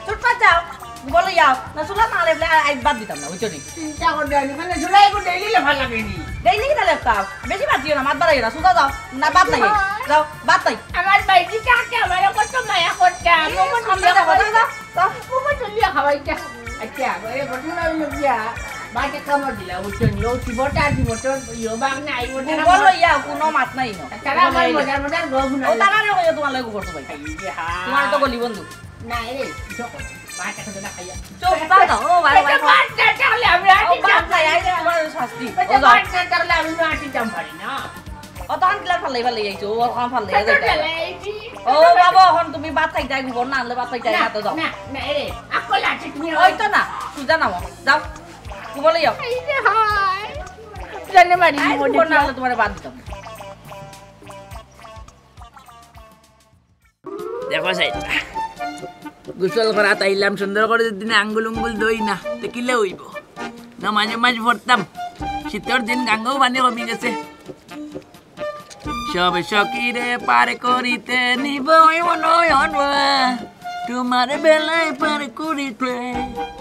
চুপ কর যাও, গুফর লইয়া আও। না, চুলা না লেপলে আ-, আই বাদ দিতাম না, বুঝছো নি? চিন্তা করবে, আমি এখানে চুলা একটু ডেইলি লেফা লাগে নি। ডেইলি কিতা লেপতাও? বেশি বাদ দিও না, মাত বাড়াইও না, চুলা যাও। না, বাদ নাই। যাও, বাদ নাই। আমার বাইজি কাকে আমার কত মায়া করতাম। এই, আমার সামনে চুলা দেখো, যাও, যাও, যাও। মুখে চলিয়া খাওয়াইতে। আচ্ছা, এ ঘটনা হইল গিয়া, বাটে কামড় দিলা, বুঝছো নি? ও কি বটা, কি বটা, ইয়ো বাঘ না, আইবো না। গুফর লইয়া কোনো মাত নাই ন। তারা আমার মজার মজার গল্প না। ও, তারা রে কইও তোমার লগে গুফর তো ভাই। এই যে হা। তোমার তো গলি বন্ধু। না, এ, যখন বাটে খেতে না খাইয়া। চুপ থাকো, ও ভাই, ভাই, ভাই। বাটে তাহলে আমি ও, আটি বাদ চাম নাই, পারি আই না। তোমার শাস্তি। ও, ও, যাও। বাটে তাহলে আমি আটি চাম পারি না। ও, তখন কিলা ফালাই ফালাই আইছো, ও, তখন ফালাই কত যাইতায়। ফালাই আইছি? ও বাবা, এখন তুমি ভাত খাইতায়, গুফর না আনলে ভাত খাইতায় না, না, তো যাও। না, না, এরে, আকল আছে তুমি ওই তো না, সুজা নাও, যাও, গুফর লইয়া আও। এই যে হায়। জানে মারি আই, দিব গুফর না দেখি। আনলে তোমারে ভাত দিতাম। দেখো সাইড, গোসল করাত আইলাম, সুন্দর করে যদি না আঙ্গুল উঙ্গুল ধই না, তে কিলা হইব? না, মাঝে মাঝে পড়তাম, শীতর দিন গাঙ্গেও পানি কমি গেছে। সব সখীরে পার করিতে নিব ওই মনে হয় অনবা, তোমার বেলায় পার করিতে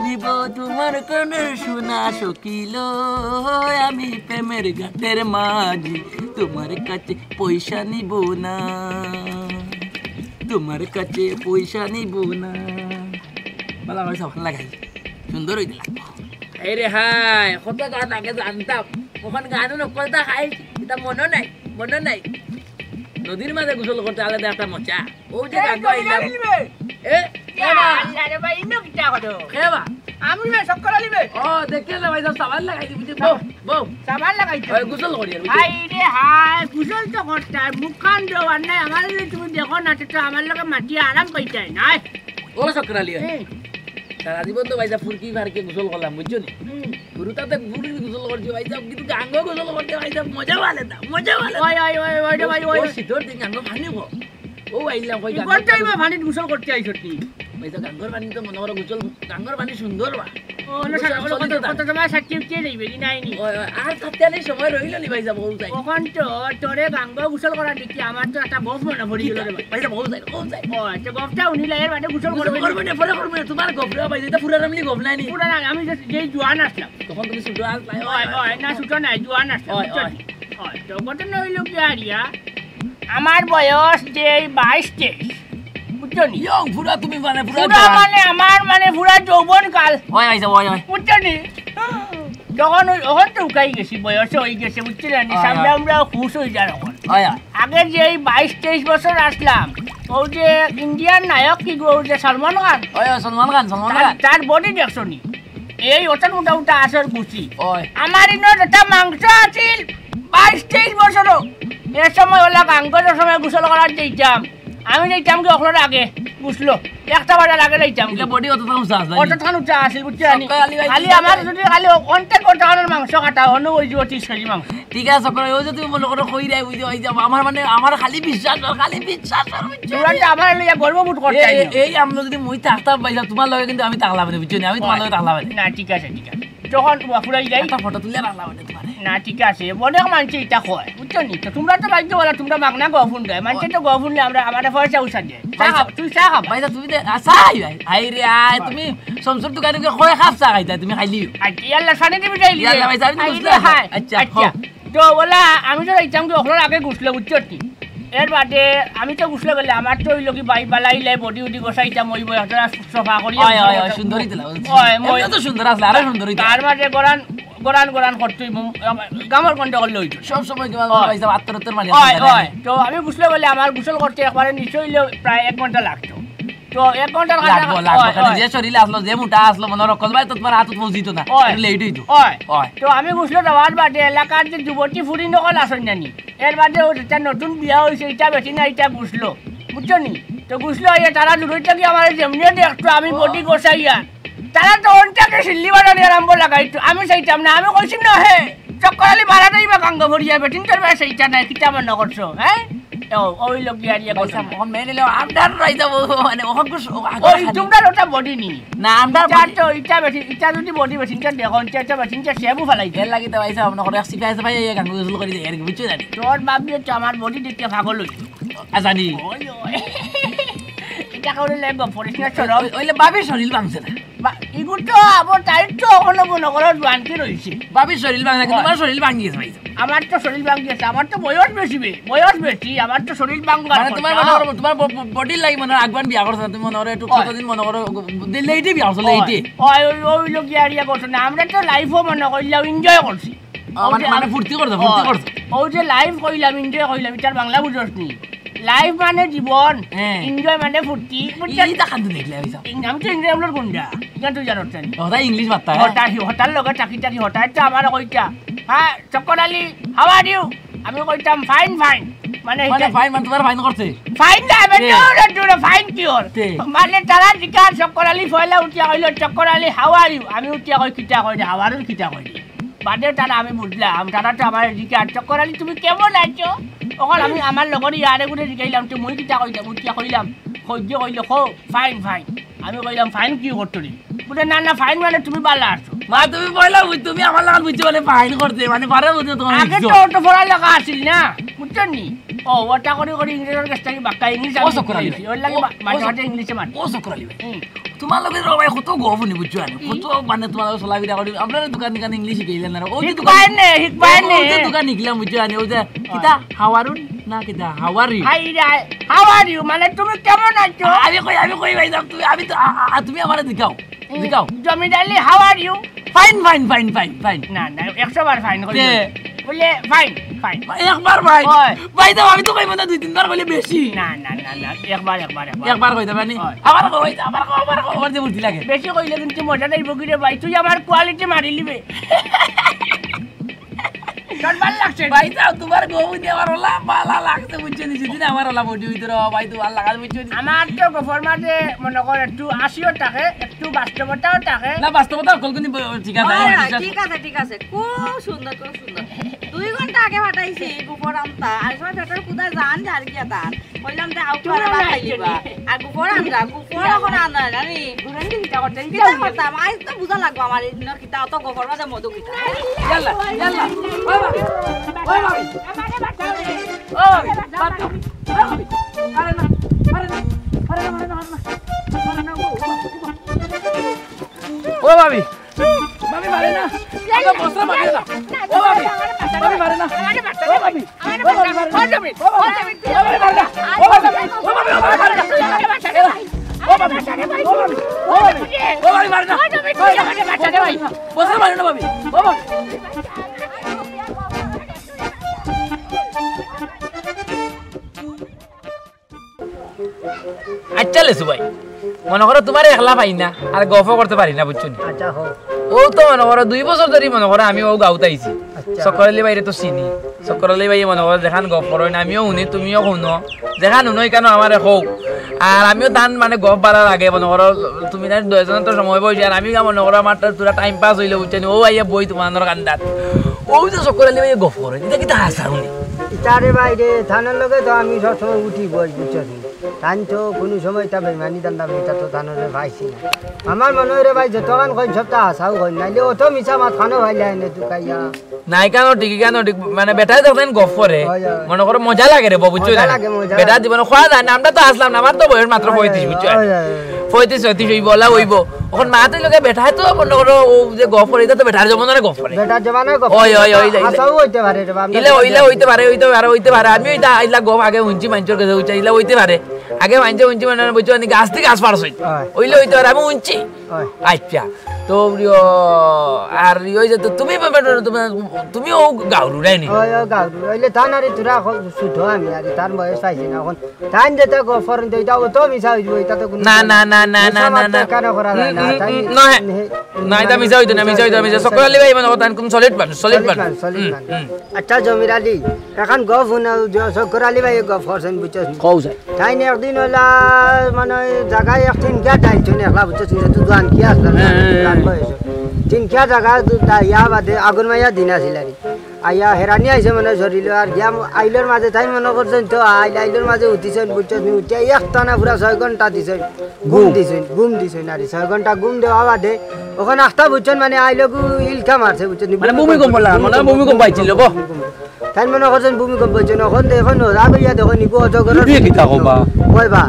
নিব তোমার কোন সোনা সখিল, আমি প্রেমের ঘাটের মাঝি, তোমার কাছে পয়সা নিব না, তোমার কাছে পয়সা নিব না। ভালা করি সাবান লাগাই, সুন্দর হইতে লাগবো। এই রে হায়, কত গান আগে জানতাম, ওখান গানও নকলতা খাই, এটা মনে নাই, মনে নাই। নদীর মাঝে গোসল করতে আলাদা একটা মজা। ও যে এই গান তো গাইলাম। ইনারে নিবে। এ, এ মা। আল্লাহ রে ভাই, ইনো কিতা করো? এ মা। আমি না চক্কর আলী বে। ও, দেখে না ভাই, সব সাবান লাগাই দিবি, তুই বউ, বউ। সাবান লাগাই দিবি। ওই গোসল করি আর, বুঝলি? হায় রে হায়, গোসল তো করতে হয়, মুখখান দেওয়ার নাই, আমার যদি তুমি দেখো না, তো আমার লগে মাটি আরাম পাইতে হয় না। ও চক্কর আলী, এই। সারা জীবন তো ভাইসাব ফুরকি পার্কে গোসল করলাম, বুঝছো নি? হুম। গুরু তাতে ফুরকি গোসল করছি ভাইসাব, কিন্তু গাঙ্গো গোসল করতে ভাইসাব মজা পালে না, মজা পালে না। ওই, ওই, ওই, ওই রে ভাই, ওই। ও শীতর দিন গাঙ্গো পানি গো। ও আইলাম, কই কি গাঙ্গো করতে পানি? হইবা পানিত গোসল করতে আইছত নি? ভাইসাব গাঙ্গোর পানি তো মনে করো গোসল, গাঙ্গোর পানি সুন্দর বা। ও, না, গোসল সারা বলে চলিত কত, না। কত সময় সাক্ষী উঠিয়ে যাইবে কি নাই নি? ওই, ওই, আর থাকতে আর এই সময় রইল নি ভাইসাব, ও যাই। ওখান তো তোরে গাঙ্গো গোসল করার দেখি আমার তো একটা গফ মনে পড়ি গেল রে ভাই। ভাইসাব, ও যাই, ও যাই। ও, আচ্ছা, গফটা উনি লাইয়ের বাদে গোসল গোসল করবে নি? করবে নি, পরে করবে নি, তোমার গফ রে ভাই, এটা পুরা রামলি গফ নাই নি? পুরা না, আমি just যেই জোয়ান আসলাম। তখন তুমি ছোট আস নাই, ওই, ওই, ওই, ওই, না, ছোট নাই, জোয়ান আসলাম, ওই, বুঝছো ওই। নি? ওই, তো ঘটনা হইল কি আরিয়া, আমার বয়স যেই বাইশ তেইশ, বুঝছো নি? ইয়ং, পুরা তুমি মানে পুরা পুরা জোয়ান। মানে আমার মানে পুরা যৌবন কাল। ওই, ওই, ওই, ওই। বুঝছো নি? তখন ওই, ওখান তো উকাই গেছি, বয়সও হয়ে গেছে, বুঝছো নি? ওই, ওই। সামনে আমরা খুশ হয়ে যার ওখান। ওই, ওই। আগে যে এই বাইশ তেইশ বছর আসলাম, অউ যে ইন্ডিয়ার নায়ক কিগু, অউ যে সলমান খান, ওই, ওই, সলমান খান, সলমান তার, খান। তার বডি দেখছো নি? এই অটার মোটা মোটা আসল গুছি। ওই। আমার ইনো যেটা মাংস আছিল, বাইশ তেইশ বছরও, এ সময় অলা গাঙ্গর সময় গোসল করার যাইতাম। আমি যাইতাম কি অকলর আগে, বুঝলো? একটা বাজার আগে যাইতাম কি। ইটা বডি অতখান উঁচা আছিল নি? অতখান উঁচা আছিল, বুঝছো নি? সকালে আলি ভাই, খালি ঠিক আমার আছে। যদি খালি অন্তে কত আনার মাংস কাটা, অন্য ওই যে তিরিশ কেজি মাংস। ঠিক আছে, করে ওই যে তুমি মনে করো কই রে, ওই যে, ওই যে আমার মানে, আমার খালি বিশ্বাস কর, খালি বিশ্বাস কর, বুঝছো? তোমরা তো আমার লইয়া গর্ববোধ করতে এই, আইছো। এই, এই আমরা যদি মুই থাকতাম ভাই, তোমার লগে কিন্তু আমি থাকলাম না, বুঝছো নি? আমি তোমার লগে থাকলাম না। না, ঠিক আছে, ঠিক আছে। যখন উবা ফুরাই যাই। একটা ফটো তুলে রাখলাম না তোমার। না, ঠিক আছে, অনেক মানষে ইটা কয়, বুঝছো নি? তো তোমরা তো ভাগ্য বলো, তোমরা মাগনা গফুন দেয়, মানষে তো গফুন দেয়, আমরা, আমারে পয়সা উসা দেয়। চা ভাই, খাও, তুই চা খাও। ভাই, তুমি দে, আ, চা আই ভাই। আই রে, আয়, তুমি শামসুর দোকানে গিয়া কয় কাপ চা খাইতা, তুমি খাইলিও। আচ্ছা, ইয়াল্লা, সানি দিবি যাইলি। ইয়াল্লা ভাই, সানি দিবি, আই রে, বুঝলে? হায়। আচ্ছা, আচ্ছা। খাও। তো বলা, আমি তো যাইতাম কি অকলর আগে গোসল, বুঝছো নি? এর বাদে আমি তো গোসল গেলে আমার তো অইলো কি ভাই বালাই লাই বডি উডি গোসাইতাম, ওই বই হাতরা সফা করি। ওই, ওই, ওই, সুন্দরী দিলা, ওই, ওই, এমনি তো সুন্দর আসলে, আরো সুন্দরী দিলা। তার মাঝে গরান, গরান, গরান করতই, গামর গন্ডগোল লইতো। সব সময় কি মানে ওই। ভাই সাহেব আত্তর আত্তর মারি ওই, আসলে ওই। তো আমি গোসল গেলে আমার গোসল করতে একবারে নিচে অইলে প্রায় এক ঘন্টা লাগতো। তো এক ঘন্টার কাছে লাগবো, লাগবো, ওই, কারণ ওই। যে শরীর আসলো, যে মোটা আসলো, মনে রকল ভাই তো তোমার হাতত পৌঁছিত না, ওই। একটু লেট হইতো। ওই। ওই। তো আমি গোসল দেওয়ার বাদে এলাকার যে যুবতী ফুরি নকল আসন জানি, এর বাদে ও যেটা নতুন বিয়া হইছে, ইটা বেটি না, ইটা গোসলো, বুঝছো নি? তো গোসলো আইয়া তারা দূরই থাকি আমার যেমনি দেখতো আমি বডি গোসাইয়া, তারা তো অন্টাকে সিল্লি বানানি আরম্ভ লাগাইতো, আমি চাইতাম না, আমি কইছি না হে, চক্কর আলী মারা যাইবা গাঙ্গ ভরিয়া, বেটিন তোর বায় চাইতা নাই, কিতা মনে করছো, হ্যাঁ? ও, ওই লোক গিয়া আরিয়া ভাই কইছে। সাহেব, ওখান মেয়ে নিলে আমরার রই যাবো, মানে, ওখান কুছ, ও, আগে ওই খালি। তোমরার ওটা বডি নি। না, আমরার ইটা বডি। তো, ইটা বেশি, ইটা যদি বডি বেশি, ইটা দেখো, ইটা, ইটা বেশি, ইটা সেবু ফালাই দে। এর লাগি তো ভাই সাহেব, আমরা করে সিপাই, সিপাই, এই গাঙ্গ গোসল করি যাই আর কি, বুঝছো জানি? তোর বাপ দিয়ে তো আমার বডি দেখতে পাগল হইছে। আ, জানি। ওই, ওই। ইটা করে লেগো, পরিষ্কার সরম। ওই, ওইলে বাপের শরীর ভাঙছে না। বা, ইগু তো আবার তাই তো অখনো মনে করো জোয়ানকি রইছে। বাপের শরীর ভাঙছে, কিন্তু ওই। তোমার শরীর ভাঙি গেছে ভাই। আমার তো শরীর ভাঙি গেছে, আমার তো বয়স বেশি বে, বয়স বেশি, আমার তো শরীর ভাঙবার মানে তোমার কথা। মনে করো, তোমার ব-, ব-, বডির লাগি মনে হয় আগুয়ান বিয়া করছো না, তুমি মনে করো একটু ওই। কতদিন মনে করো, লেটে বিয়া করছো, ওই। লেটে। ওই, ওই, ওই লোক ইয়ারিয়া করছো না, আমরা তো লাইফও মনে করলাম এনজয় করছি। ও, মানে, ওই যে মানে আমি ফুর্তি করছো, ফুর্তি ওই, করছো। ওই যে লাইফ কইলাম, এনজয় কইলাম, ইটার বাংলা বুঝোস নি? লাইফ মানে জীবন, হ্যাঁ। এনজয় মানে ফুর্তি, বুঝছো? এই, এই দেখান তো দেখলে আমি সব। ইং-, আমি তো ইংরেজি আমলোর গুন্ডা, ইখান তুই জানোস না নি? হঠাৎ ইংলিশ মাততা, হ্যাঁ? হঠাৎ, হঠাৎ লগে থাকি থাকি হঠাৎ তো আমার কইতা, "হ্যাঁ, চক্কর আলী, how are you?" আমি কইতাম, "Fine, fine।" মানে, মানে, এটা fine মানে তোমার fine করছে? Fine না, আমি কে? দৌড়ে দৌড়ে fine কি ওর? কে? মানে, তারা জিকার চক্কর আলী পয়লা উঠিয়া কইলো, "চক্কর আলী, how are you?" আমি উঠিয়া কই, "কিতা কই রে, how are you কিতা কই রে?" বাদে তারা আমি বুঝলাম, তারা তো আমার জিকার, "চক্কর আলী, তুমি কেমন আছো?" অখন আমি আমার লগর ইয়ারে গুরে জিকাইলাম, তো মুই কিতা কইলাম, উঠিয়া কইলাম, কই যে কইলো, "কও, fine, fine।" আমি কইলাম, "Fine কি করতো রে?" বুলে, "না, না, fine মানে তুমি বালা আছো।" মা, তুমি পয়লা বুঝ-, তুমি আমার লাগান বুঝছো মানে fine করতে, মানে পারে বুঝছো তোমার আগে বুঝছো। তো অত পড়ালেখা আছিল না, বুঝছো নি? ও, ওটা করি করি ইংরেজর কাছ থাকি বাক্কা ইংলিশ আমি ও চক্কর আলী শিখি। ভাই। ওর লাগি ও, মা-, ও মাঝে চক্কর-, মাঝে ইংলিশে মাতে। ও চক্কর আলী ভাই। হুম। তোমার লগে রে ভাই কত গফ হুনি বুঝছো আনি? হুম। কত মানে তোমার লগে চলাফেরা করি। আপনারা দোকান দোকান ইংলিশ শিখাইলেন না। ওই যে দোকান, শিখবায় নে, শিখবায় নে। ওই যে দোকান নিকলাম বুঝছো আনি? ওই যে, হয়। কিতা? How are you? না কিতা? How are you? হাই রে, how are you? মানে তুমি কেমন আছো? আমি কই, আমি কই ভাই, তুমি, আমি তো, আ, আ, আ, তুমি আমারে জিকাও। হুম। জিকাও। জমির Ali, how are you? Fine, fine, fine, fine, fine। না, না, একশো বার fine কইলে। কে? বুলে, "Fine, fine।" একবার ভাই। হয়। ভাই তো আমি তো কইব না, দুই তিনবার কইলে বেশি। না, না, না, না, একবার, একবার, একবার। একবার কইতে পারি? হয়। আবার কও, আবার কও, আবার কও, আবার যে বুদ্ধি লাগে। বেশি কইলে কিন্তু মজা নাইব কি রে ভাই, তুই আমার quality মারি লিবে। তোর ভালা লাগছে? ভাই, যাও, তোমার গফ হুনি আমার ওলা ভালা লাগছে, বুঝছো নি? যদি না আমার ওলা বডি হইতো রে, ভাই, তো ভালা লাগে, বুঝছো নি? আমার তো গফর মাঝে মনে কর একটু হাসিও থাকে, একটু বাস্তবতাও থাকে। না, বাস্তবতা হকল কিন্তু ব-, ঠিক আছে, হয়, আমি হয়, বিশ্বাস ঠিক আছে, ঠিক আছে। খুব সুন্দর, খুব সুন্দর। দুই ঘন্টা আগে ফাটাইছি গফর আনতা, আর সময় পেটর কুদায় জান ঝাড় গিয়া তার। কইলাম যে, "আউক তুই করে না ভাত আইলি খাইলিবা।" নি? আর গফর আনরা, গফর অখন আনরা, জানি? ঘুরান দিন, ইটা করতে, ইটা ইটা করতে। করতাম। আইজ তো বুঝা লাগবো আমার এই দিনর কিতা, অত গফর মাঝে মধু কিতা। ইয়াল্লা, ইয়াল্লা। ওই ভাবি, ওই ভাবি। আমারে বাঁচাও রে। ওই ভাবি, বাঁচাও। ওই ভাবি। আরে না, আরে না, আরে না, আরে না, আরে না। আরে না, ও, ও, ও। ও ভাবি, ভাবি মারে না। আমরা বস্তা মারি না। ও ভাবি, ভাবি মারে না। ও ভাবি, ও ভাবি মারে না। ও ভাবি, ও ভাবি মারে না। ও ভাবি, ও ভাবি মারে না। ও ভাবি, ও ভাবি মারে না। বস্তা মারি না ভাবি। ও ভাবি। আচ্ছা লেসু ভাই, মনো করো তুমারে একলা পাই না, আর গফও করতে পারি না, বুঝছো নি? আচ্ছা, হো। অউ তো মনো করো দুই বছর ধরি মনো করো আমি অউ গাউত আইছি। আচ্ছা। চক্কর আলী ভাইরে তো চিনি। চক্কর আলী ভাইয়ে মনো করো যেখান গফ করইন, আমিও হুনি, তুমিও হুনো। যেখান হুনো, ইখানো আমারে কও। আর আমিও তান মানে গফ বালা লাগে, মনো করো তুমি তান দুইজনে তো সময় পাইছি, আর আমি গা মনো করো আমার তো পুরা time pass অইলো, বুঝছো নি? অউ আইয়া বই তুমার কান্দাত। অউ যে চক্কর আলী ভাইয়ে গফ করইন, ইতা কিতা হাছা হুনি? ইতারে ভাই রে, তানর লগে তো আমি সবসময় উঠি বই, বুঝছো নি? তান তো কুনু সময় ইতা বেইমানি ধান্দা, ইতা তো তানরে পাইছি না। আমার মনো অয় রে ভাই, যতখান কইন সবতা হাছাউ কইন, নাইলে অত মিছা মাত খানো পাইলা এনে তুকাইয়া। না, ইখানো ঠিক, ইখানো ঠিক। মানে বেটায় যখন গফ করে, অয়, অয়। মনো করো মজা লাগে রে বা, বুঝছো নি? মজা লাগে, মজা বেটা লাগে। জীবনে কওয়া যায় না, আমরা তো আছলাম না, আমার তো বয়স মাত্র অয়, পঁয়ত্রিশ, অয়, বুঝছো নি? অয়, অয়। পঁয়ত্রিশ, ছয়ত্রিশ অইবো, অলা অইবো। অখন মাত অইলো গিয়া বেটায় তো মনো করো অউ যে গফ করে, ইতা তো বেটার জমানার গফ করে। বেটার জমানার গফ। অয়, অয়, অয়, অয়। হাছাউ অইতে পারে রে বা, আমরা ইলা, ইলা অইতে পারে, অইতে পারে, অইতে পারে। আমিও ইতা, ইলা গফ আগে হুনছি মানষর গেছে, বুঝছো? ইলা অইতে পারে। আগে মানষে হুনছি মানে, বুঝছো নি, গাছ থাকি গাছ ফাড়ছইন। অয়। অইলে অইতে পারে, আমি হুনছি। অয়। আচ্ছা, তো ইয়ো, আর ইয়ো যে তো তুমি, তুমি, তুমি অউ গাউরু, রাইনি? অয়, অয়, গাউরু। অইলে তান আরি থুড়া ছোট আমি, আরি তান বয়স পাইছি না অখন। তাইন যেতা গফ করইন, ইতা অত মিছা অইযিবো, ইতা তো কুনু না, না, না, না, মিছা না, মাত না, তো না। কেনে করা যায় না? উম, উম, তাইন উম, নহে। নে-, না, ইতা মানে মিছা অইতো না, মিছা অইতো না, মিছা। মিছা অইতো না। চক্কর আলী ভাই মনো করো তান কুনু solid মানুষ, solid solid মানুষ। মানুষ, solid হ্যাঁ, মানুষ। হুম। আচ্ছা, জমির আলী, অখন গফ হুনো, জ-, চক্কর আলী ভাইয়ে গফ করছইন, বুঝছো নি? কও স্যার। তাইন একদিন অইলা, মানে, অউ জাগায় এক তিনকিয়া ডাইলছইন একলা, বুঝছো নি? তুই জোয়ান কি আছলা, হ্যাঁ, হ্যাঁ, হ্যাঁ। জোয়ান বয়স। তিনকিয়া জাগা দু-, দা-, ইয়া বাদে আগুন মাইয়া দিন আছিল আরি। আইয়া হেরানি আইছে মনে অয় শরীলো, আর গিয়া আইলর মাঝে তাইন মনো করছইন তো আইল, আইলর মাঝে উঠিছইন, বুঝছো নি? উঠিয়া এক টানা পুরা ছয় ঘন্টা দিছইন, ঘুম ঘুম। দিছইন, ঘুম দিছইন আরি। ছয় ঘন্টা ঘুম দেওয়া বাদে অখন আখতা, বুঝছো নি, মানে আইলগু ইলকা মারছে, বুঝছো নি? মানে ভূমিকম্প লাগা, মানে ভূমিকম্প আইছিল গো। ভূমিকম্প। তাইন মনো করছইন ভূমিকম্প অইছে, অখন দেখইন, রাগ অইয়া দেখইন, ইগু অজগরর ইগু কিতা কবা? কইবা।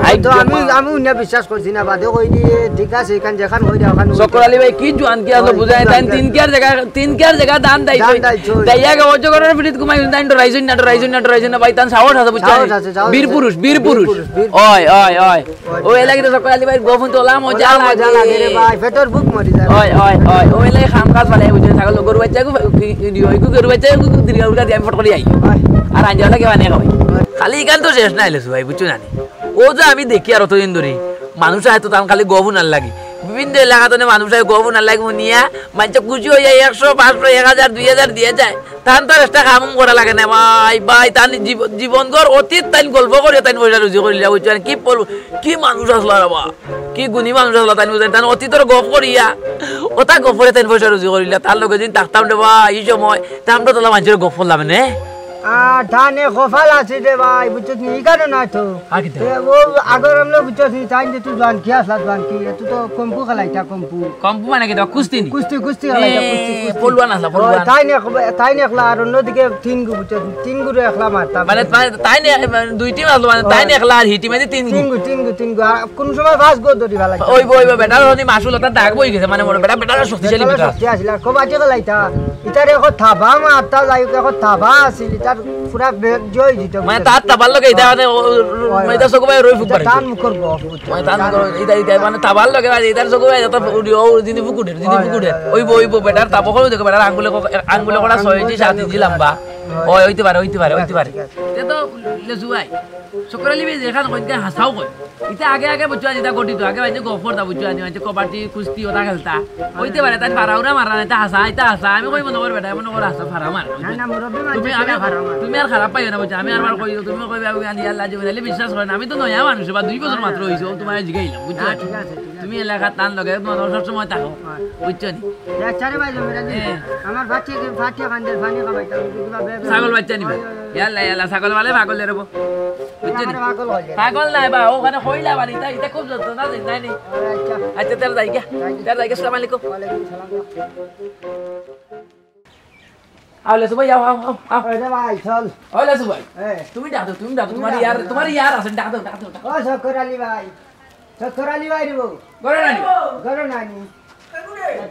আই তো আমি, জমা। আমি উনিয়া বিশ্বাস করছি না, বাদে কইদি, ঠিক আছে, ইখান যেখান কইরা অখান। চক্কর আলী ভাই, কি জোয়ান কি আছলো, অয়, বুঝাই, কি তাইন জোয়ান কি তিনকিয়ার জাগা, তিনকিয়ার জাগা ধান দাইছইন। ধান দাইছইন। দাইয়া গিয়া অজগরর পিঠিত ঘুমাইছইন, তাইন ডরাইছইন না, ডরাইছইন না, ডরাইছইন না, ভাই, তাইন সাহস আছে, বুঝছো নি? সাহস আছে, সাহস আছে। বীর পুরুষ, বীর পুরুষ। বীর পুরষ, বীর পুরুষ। অয়, অয়, অয়। অয়, অউ এলাকাত চক্কর আলী ভাইর গফ হুনতে অলা মজা অলা মজা লাগে। লাগে রে ভাই, পেটর ভুক মরি যায়। অয়, অয়, অয়। অউ এলাকাত কাম কাজ ফালাই, বুঝছো নি? ছাগল, গরু বাইচ্চা, গু-, কি, কি, কি, গরু বাইচ্চা, গু-, দীর্ঘ উল্টা দিয়া আমি ফট করি আই। অয়। আর আঞ্জা লাগে মানে খাওয়াই। অয়। খালি ইখান তো শেষ নায় লেসু ভাই, বুঝছো নি? অউ যে আমি দেখি আর অতদিন ধরি, মানুষ আয় তো তান খালি গফ হুনার লাগি। বিভিন্ন এলাকাত অনে মানুষ আয় গফ হুনার লাগি হুনিয়া, মানষে খুশি অইয়া একশো, পাঁচশো, এক হাজার, দুই হাজার দিয়া যায়। তান তো আর extra কাম করা লাগে না, ভাই, ভাই, তান জীব-, জীবন ঘর অতীত তাইন গল্প করিয়া তাইন পয়সা রুজি করিলা, বুঝছো নি? কি বলবো, কি মানুষ আছলা রে বা, কি গুণী মানুষ আছলা তাইন, বুঝছো নি? তান অতীতর গফ করিয়া, অতা গফ করিয়া তাইন পয়সা রুজি করিলা, তার লগে যদি থাকতাম রে বা, ই সময়, তে আমরা তো অলা মানষর গফ করলাম নে। আর তানে কপাল আছে রে ভাই, বুঝছো নি? ইখানো না তো। আর কিতা? এ, অউ আগর আমলে বুঝছো নি? তাইন যে তুই জোয়ান কি আছলা, জোয়ান কি? এ, তুই তো কুম্ফু খেলাইতা, কুম্ফু। কুম্ফু মানে কিতা? কুস্তি নি? কুস্তি, কুস্তি খেলাইতা, এ, কুস্তি, কুস্তি। পলওয়ান আছলা, অউ পলওয়ান। তাইন এক-, তাইন একলা আর অন্যদিকে তিন গু, বুঝছো নি? তিন গুরে একলা মারতাম। মানে, মানে, তাইন এ-, মানে, দুই team আছলো, মানে, অয়। তাইন একলা আর হি team এ তিন গু। তিন গু, তিন গু, তিন গু। আর কুনু সময় পাঁচ গু ধরি ফালাই। অইবো, অইবো, বেটার অনে মাসুল অতা দাগ বই গেছে, মানে, মনে বেটা, বেটা শক্তিশালী বেটা বেটা। শক্তি আছিল, আর খুব আজে খেলাইতা। ইতারে অখন থাবা মারতা যাই, অখন থাবা আছিল, ইতার পুরা বে-, জয় দিত। মানে তার থাবার লগে ইতা মানে ও, ও, অয়, মানে ইতা অয়। চকু বায় রই ফুক ইতা পারে। তার মুখর গফ, বুঝছো? মানে তার মুখর, ইতা, ইতা মানে থাবার লগে মানে ইতার চকু বায় যত উড়ি, ও জিনি ফুক উঠে, জিনি অয়, ফুক উঠে। অয়, অয়। অইবো, অইবো, বেটার থাবা অইবো, দেখো বেটার আঙ্গুলে ক-, আঙ্গুলে করা ছয় ইঞ্চি, সাত ইঞ্চি লম্বা। অয়। অয়, অইতে পারে, অইতে পারে, অইতে পারে। ঠিক আছে। তে তো লেসু ভাই, চক্কর আলী ভাই যেখান কইন, হাছাউ কইন। ইতা আগে আগে বুঝছো, ইতা গঠিত, আগে মানষে গফ করতা বুঝছো, মানষে কবাডি, কুস্তি অতা খেলতা। অইতে পারে, তাইন ফাড়া উড়া মারা না, ইতা হাছা, ইতা হাছা। আমি কই মনো কর বেটা, মনো কর হাছা ফাড়া মার। না, না, মুরব্বি মানষে তুমি, কিলা আমি, ফাড়া মার? তুমি আর খারাপ পাইও না বুঝছো, আমি আরবার কই, তুমি কইবে আমি গালি আল্লাহ জীবন আইলে বিশ্বাস করে না, আমি তো নয়া মানুষ, বা দুই বছর মাত্র অইছে, অউ তুমারে জিগাইলাম, বুঝছো? না, ঠিক আছে, ঠিক আছে। তুমি এলাকার তান লগে মনো সব সময় থাকো, অয়। বুঝছো নি? এ, আচ্ছা রে ভাই, জমির আলী, হ্যাঁ। আমার বাচ্চা কি, বাচ্চা কান্দের পানি খাওয়াইতাম, কিবা বে-, বে-, ছাগল বাচ্চা নিবা। অয়, অয়, অয়। ইয়াল্লা, ইয়াল্লা, ছাগল মানে পাগল রে বা। বুঝছো নি? আমার পাগল অইছে। পাগল নায় বা, অখানে কইলা বাড়ি, ইতা, ইতা খুব যত্ন না, চিন্তাই নেই। আচ্ছা। আচ্ছা, তে যাই গিয়া। যাই। তে যাই গিয়া, আসসালামু আলাইকুম। ওয়ালাইকুম সালাম। আও, লেসু ভাই, আও, আও, আও, আও। ওই রে ভাই, চল। ওই লেসু ভাই। এ। তুমি ডাক দেও, তুমি ডাক দেও, তুমি তুমার ডাক ইয়ার, দেও। তুমার ইয়ার আছইন, ডাক দেও, ডাক দেও, ডাক দেও। ও চক্কর আলী ভাই। চক্কর আলী ভাই রে বা। ঘরো নানি? ঘরো নানি।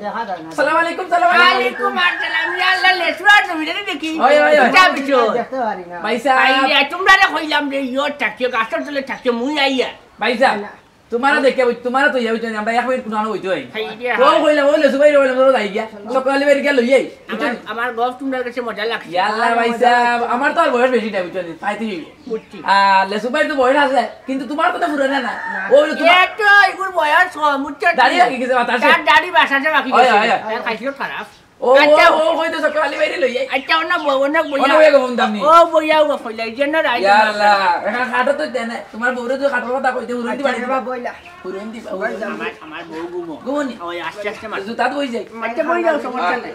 দেখা যায় না। সালাম আলাইকুম, সালাম আলাইকুম। ওয়ালাইকুম আসসালাম। ইয়া আল্লাহ, লেসু আর তুমি জানি দেখি। ওই, ওই, ওই। ইটা পিছন। দেখতে পারি না। ভাইসাব। ভাই, ইয়া, তুমরারে কইলাম রে, ইয়ো থাকিও, গাছর তলে থাকিও, মুই আইয়া। ভাইসাব। না। তোমারে দেখে বুঝ-, তোমারে তো ইয়া বুঝছো নি, আমরা এক মিনিট কুনানো বইতে হয়। ও কইলাম, ও লেসু ভাইরে কইলাম, চলো যাই গিয়া। চক্কর আলী ভাইরে গিয়া লই আই। আমার, আমার গফ তুমরার কাছে মজা লাগছে। ইয়াল্লা ভাই সাহেব, আমার তো আর বয়স বেশি নাই, বুঝছো নি? পাইতে হইব। বুঝছি। আর লেসু ভাইর তো বয়স আছে, কিন্তু তোমার তো পুরানা না। ও হইলো তোমার এ তো এগুর বয়স কম, বুঝছো নি? দাড়ি পাকি গেছে, বাতাসে। তার দাড়ি বাতাসে পাকি গেছে। হয়, হয়। তার খাইছিল খারাপ। ও, আচ্ছা। ও, ও, কইতে চক্কর আলী ভাইরে লই আই। আচ্ছা, অন্য বউ, অন্য বইয়া। অন্য বইয়া গো, ফোন দাম নি। ও বইয়া গো, ফইলাই, যেন রাই ইয়া আল্লাহ, এখন খাটো তো দেয় না। তোমার বউরে তো খাটোর কথা কইতে হুরুন দিবা। আচ্ছা, বাবা, বইলা। হুরুন দিবা। আমার, আমার বউ ঘুমো। ঘুমো নি? ওই আস্তে আস্তে মার। জুতা তো বই যাই। আচ্ছা, বই যাও, সমস্যা নাই।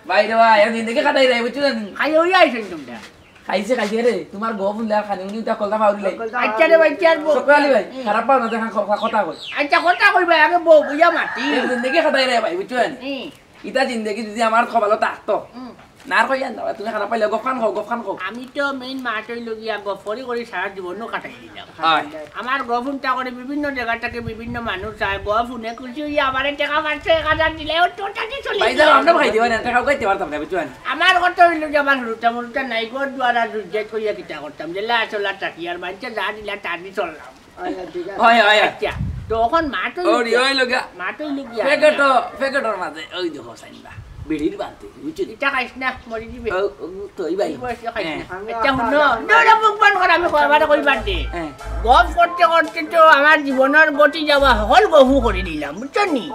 ভাই রে ভাই, এখন জিন্দেগি খাটাই রে, বুঝছো নি? খাই ওই আইছেন তোমরা। খাইছে, খাইছে রে। তোমার গফ উল্লা খানি উনি তা কলতা পাউরি লাই। আচ্ছা রে ভাই, কি আর বউ? চক্কর আলী ভাই, খারাপ পাও না, দেখা ক-, ক-, কথা কই। আচ্ছা, কথা কই ভাই, আগে বউ, বইয়া মাটি। এই জিন্দেগি খাটাই রে ভাই, বুঝছো নি? হুম। ইতা জিন্দেগি যদি আমার কপালো থাকতো, হুম। না আর কইয়া না, তুমি খারাপ পাইলে গফ খান কও, গফ খান কও। আমি তো মেইন মাত অইলো গিয়া গফ করি করি সারা জীবনও কাটাই দিলাম। হয়। আমার গফ উনটা করে বিভিন্ন জায়গা থেকে বিভিন্ন মানুষ আয়, গফ উনে খুশি হইয়া আমারে টেকা পাঁচশো এক হাজার দিলে ও টোটালি চলে ভাই, যায়। আমরা খাই দিবা না, টেকা খাইতে পারতাম না, বুঝছো না? আমার কথা অইলো যে আমার হুরুতা মুরুতা নাই, ঘর দুয়ার আর রুজিয়াত কইয়া কিতা করতাম, যে লা চলা টাকি আর মানছে যা দিলা তা দি চললাম। আচ্ছা, ঠিক আছে। হয়, হয়, হয়। আচ্ছা, তো অখন মাত অইলো ওরে, গিয়া। অইলো গিয়া। মাত অইলো গিয়া। প্যাকেটও, প্যাকেটর মাঝে ওই দেখো সাইনবা, বিড়ির বান্তি, বুঝছো নি? ইটা খাইস না, মরি দিবে। ও, ও, তো এই ভাই। এই বয়সে খাইস না। হ্যাঁ। আচ্ছা, হুনো। না, না, মুখ বন্ধ কর, আমি কয়বারে কইবার দে। হ্যাঁ। গফ করতে করতে তো আমার জীবনর গতি যাওয়া হকল গফু করি দিলাম, বুঝছো নি?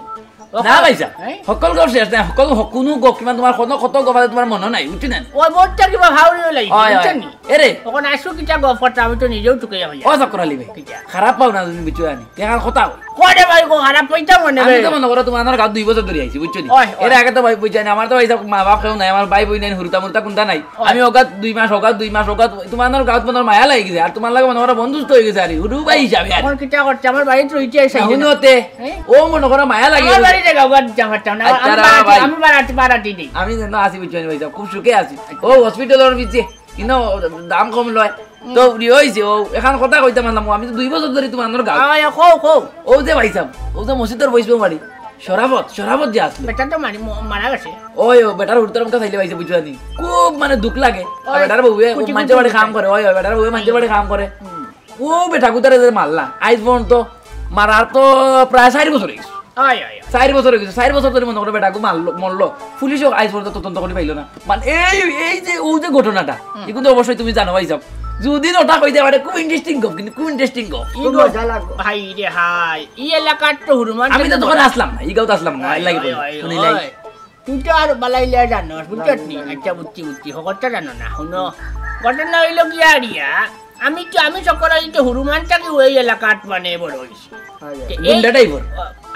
না ভাই সাহেব, হ্যাঁ? হকল গফ শেষ নাই, হকল হ-, কুনু গফ কিমান তোমার কত, কত গফ আছে তোমার মনো নাই, বুঝছো না? ওই বোধটা কিবা হাওড়ি হলাই, হয়, বুঝছো হয়। নি? এরে। অখন আসো কিতা গফ করতে, আমি তো নিজেও চুকে যাবো। ও চক্কর আলী ভাই, কিতা? খারাপ পাও না তুমি, বুঝছো নি? দেখার কথা। করে ভাই গো, খারাপ পাইতাম মনে আমি ভাই। তো মনে করো তোমার গাঁও দুই বছর ধরে আইছি, বুঝছো নি? ওই, ওই। এর আগে তো ভাই বুঝছো নি, আমার তো ভাই সাহেব মা বাপ কেউ নাই, আমার ভাই বই নাই, হুরুতা মুরুতা কুনটা নাই। ওই। আমি ওগাত দুই মাস, ওগাত দুই মাস, ওগাত তোমার গাঁও তোমার মায়া লাগি গেছে, আর তোমার লগে মনে করো বন্ধুত্ব হয়ে গেছে, আরে হুরু ভাই হিসাবে আর। এখন কিতা করতে, আমার বাড়িত রইতে আইসা না, হুনো তে, হ্যাঁ? ও মনে করো মায়া লাগি আমার গেছে। বাড়িতে গাওগাত যা পারতাম না, আচ্ছা, আমি রে বাড়াটি, ভাই। আমি বাড়াটি, বাড়াটি দিই। আমি না আছি, বুঝছো নি ভাই সাহেব, খুব সুখে আছি। ও হসপিটালর ভিতরে কিন্তু দাম কম লয়। তো উনি হইছে, ও এখন কথা কইতাম আনলাম, আমি তো দুই বছর ধরে তোমার গাঁও। আয়, কও, কও। ও যে ভাই সাহেব, ও যে মসজিদর বইসবো বাড়ি, শরাফত, শরাফত যে আসলো। বেটা তো মারি, ম-, মারা গেছে। ওই, ও বেটার হুরুতার মুখে চাইলে পাইছে, বুঝছো নি? খুব মানে দুঃখ লাগে। আর ওই, বেটার বউয়ে কুচি মানষে কুচি বাড়ি কাম করে, ওই, ওই বেটার বউয়ে মানষে বাড়ি কাম করে। হুম। ও বেটা কুতারে যে মারলা, আইজ পর্যন্ত মারার তো প্রায় চার বছর হয়ে গেছে। আয়, আয়, আয়। চার বছর হয়ে গেছে, চার বছর ধরে মনে করো বেটাকে মারলো, মরলো। পুলিশও আইজ পর্যন্ত তদন্ত করে পাইলো না। মানে এই, এই যে, ও যে ঘটনাটা, হুম। এগুলো অবশ্যই তুমি জানো ভাই সাহেব। যদি ওটা কইতে পারে, খুব ইন্টারেস্টিং গপ, কিন্তু খুব ইন্টারেস্টিং গপ। খুব মজা লাগবো। ভাই রে হাই, এই এলাকার তো হুরুমান আমি তো তখন আসলাম না, এই গাঁও তো আসলাম না, ওই, লাগে ওই, বলে, ওই, শুনি ওই। নাই। তুই তো আর বালাইলে জানো, বুঝছত নি? আচ্ছা, বুঝছি, বুঝছি, হকলটা জানো না। হুনো, ঘটনা হইলো কি আর ইয়া, আমি তো, আমি সকল এই তো হুরুমান থাকি ওই এলাকাত মানে বড় হইছি। হয়, হয়। তে এই গুন্ডা টাইপর?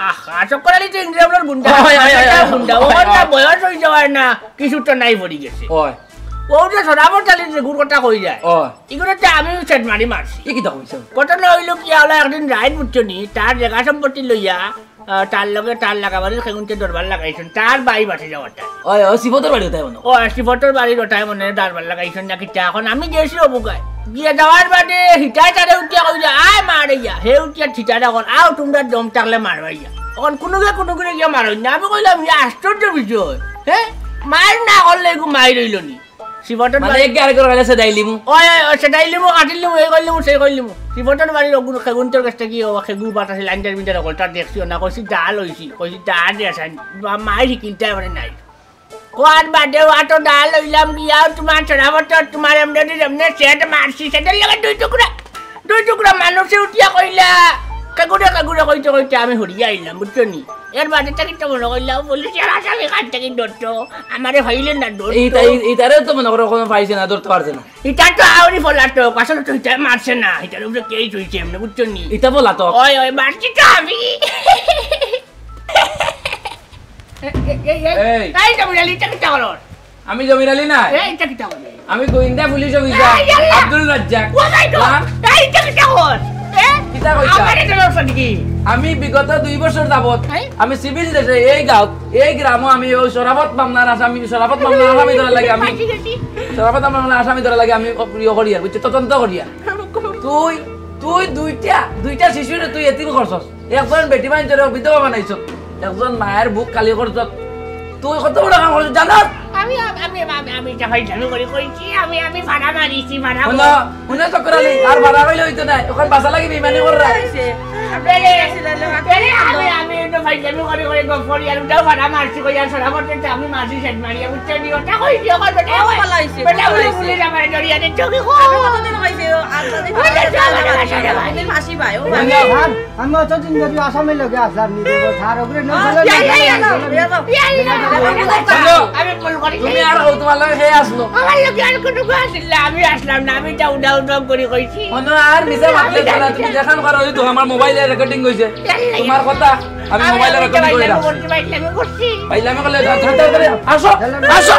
আহা, চক্কর আলী তো ইন্দ্রিয়াবুলর গুন্ডা। হয়, হয়, হয়, হয়। গুন্ডা। ও হয়, না হয়। বয়স হই যাওয়ার না, কিছু তো নাই পড়ি গেছে। হয়। ও যে সরাবর চালি যে গুড় কথা কই যায়। হয়। এগুলো তো আমি সেট মারি মারছি। এ কিতা কইছো? ঘটনা হইলো কি, আলা একদিন রাইত বুঝছো নি, তার জায়গা সম্পত্তি লইয়া, আহ, তার লগে তার লাগাবাড়ির কেগুনতে দরবার লাগাইছেন, তার বাই বাটে যাওয়াটা। ওই, ও সিফতর বাড়ি ওটাই মনে হয়। ও, সিফতর বাড়ির ওটাই মনে হয় দরবার লাগাইছেন না কিতা। এখন আমি গেছি অবুকায়। গিয়া যাওয়ার বাদে হিটায় তারে উঠিয়া কইলে, "আয় মারে ইয়া।" হে উঠিয়া ঠিটারে কর, "আও তোমরা দম থাকলে মারবা ইয়া।" এখন কুনুগে কুনুগুরে গিয়া মারইন না। আমি কইলাম, "ইয়া আশ্চর্য বিষয়, হ্যাঁ? মার না করলে এগু মাইর অইলো নি।" সিফতর মানে বাড়ি এক আরেক করে সেদাই লিমু। ওই, ওই, ওই, সেদাই লিমু, কাটি লিমু, এই করি লিমু, সেই করি লিমু। সিফতর বাড়ির ওগুন, কেগুনতর কাছ থাকি ও, কেগু বাতাসে লাইনটার ভিতরে কলটা দেখছি, ও না কইছি, ডাল হইছি। কইছি, "ডাল দিয়া সাইন, মা-, মাই হিকিলতে পারে নাই।" কোয়ার বাদে ও আতো ডাল হইলাম গিয়াও তোমার সরাবত, তোমার এমনি, এমনি সেট মারছি, সেটার লগে দুই টুকরা, দুই টুকরা মানুষে উঠিয়া কইলা, "কেগুরে, কেগুরে" কইতে কইতে আমি হরিয়া আইলাম, বুঝছো নি? এর বাদে থাকি তো মনে করলাম, পুলিশে আর আসামি কার থাকি ধরতো, আমারে হইলে না ধরতো। এই, এই, এই তারে তো মনে করো কোনো পাইছে না, ধরতে পারছে না। ইটা তো আউরি পলাতক, আসলে তো ইটা মারছে না, ইটার উপরে কেস হইছে এমনি, বুঝছো নি? ইটা পলাতক? ওই, ওই, মারছি তো আমি। এ, এ, এ, এ, এই। এই জমির আলী, ইটা কিতা করস? আমি জমির আলী না। এ, ইটা কিতা করস? আমি গোয়েন্দা পুলিশ অফিসার এই, ইয়াল্লা। আব্দুল রাজ্জাক। ও মাই গড। হ্যাঁ? এই, ইটা কিতা করস? এ? কিতা কইতা? আমারে তো লড়ছ নাকি? আমি বিগত দুই বছর যাবত এই? আমি সিভিল দেশে এই গাঁও, এই গ্রামও আমি ওই শরাফত মামলার আসামি, শরাফত মামলার আসামি ধরার লাগি আমি, ফাঁসি গেছি। শরাফত মামলার আসামি ধরার লাগি আমি ইয়ে করিয়ার, বুঝছো, তদন্ত করিয়ার। তুই, তুই দুইটা, দুইটা শিশুরে তুই এতিম করছস। একজন বেটি মাইনষরে বিধবা বানাইছস। একজন মায়ের বুক খালি করছস। তুই কত বড় কাম করছস জানোস? আমি, আমি, আমি, আমি এটা ফাইজলামি করি কইছি, আমি, আমি ফাড়া মারিছি, ফাড়া হুনো, মারি- হুনো চক্কর আলী, আর ফাড়া কইলে হইতো না। এখন বাসা লাগি বেইমানি কররা। হইছে। বেলে, বেলে, আমি, আমি তো ফাইজলামি করি করি গপ করি আর উঠাও ফাটা মারছি কই আর সরা করতে তো আমি মারছি সেট মারিয়া, বুঝছো নি? ওটা কই দিও, কই বেটা, ও কই? ভালা হইছে, বেটা, ভালা উলি হইছে। উলি না মারে, জড়িয়া দে, চোখে কো। আমি কতদিন হইছে, ও, আর যদি ওই যে ভালা চলো, হইছে, চলো, চলো। কোনদিন ফাঁসি পায়, ও ভাই। স্যার, আমি অতদিন ধরি আসামির লগে আসলাম নি, স্যার, ওগুলো না, আ, বলে ইয়া, না, ইয়া, ইয়া, বলে না, না। ইয়া, না। ইয়া, ইয়া, না, না, না, না। বন্ধু, আমি ভুল করি। তুমি আর হও, তোমার লগে হে আসলো। আমার লগে আর কোনো কথা ছিল না, আমি আসলাম না, আমি যাও, যাও, যাও করি কইছি। মনে হয় আর মিছা মাতলে চলে, তুমি যেখান করো, ওই তো আমার মোবাইলে রেকর্ডিং হইছে। তোমার কথা আমি মোবাইলে রেকর্ডিং করে রাখছি। পাইলে আমি করলে যাও, ধরে, ধরে, ধরে, আসো, আসো।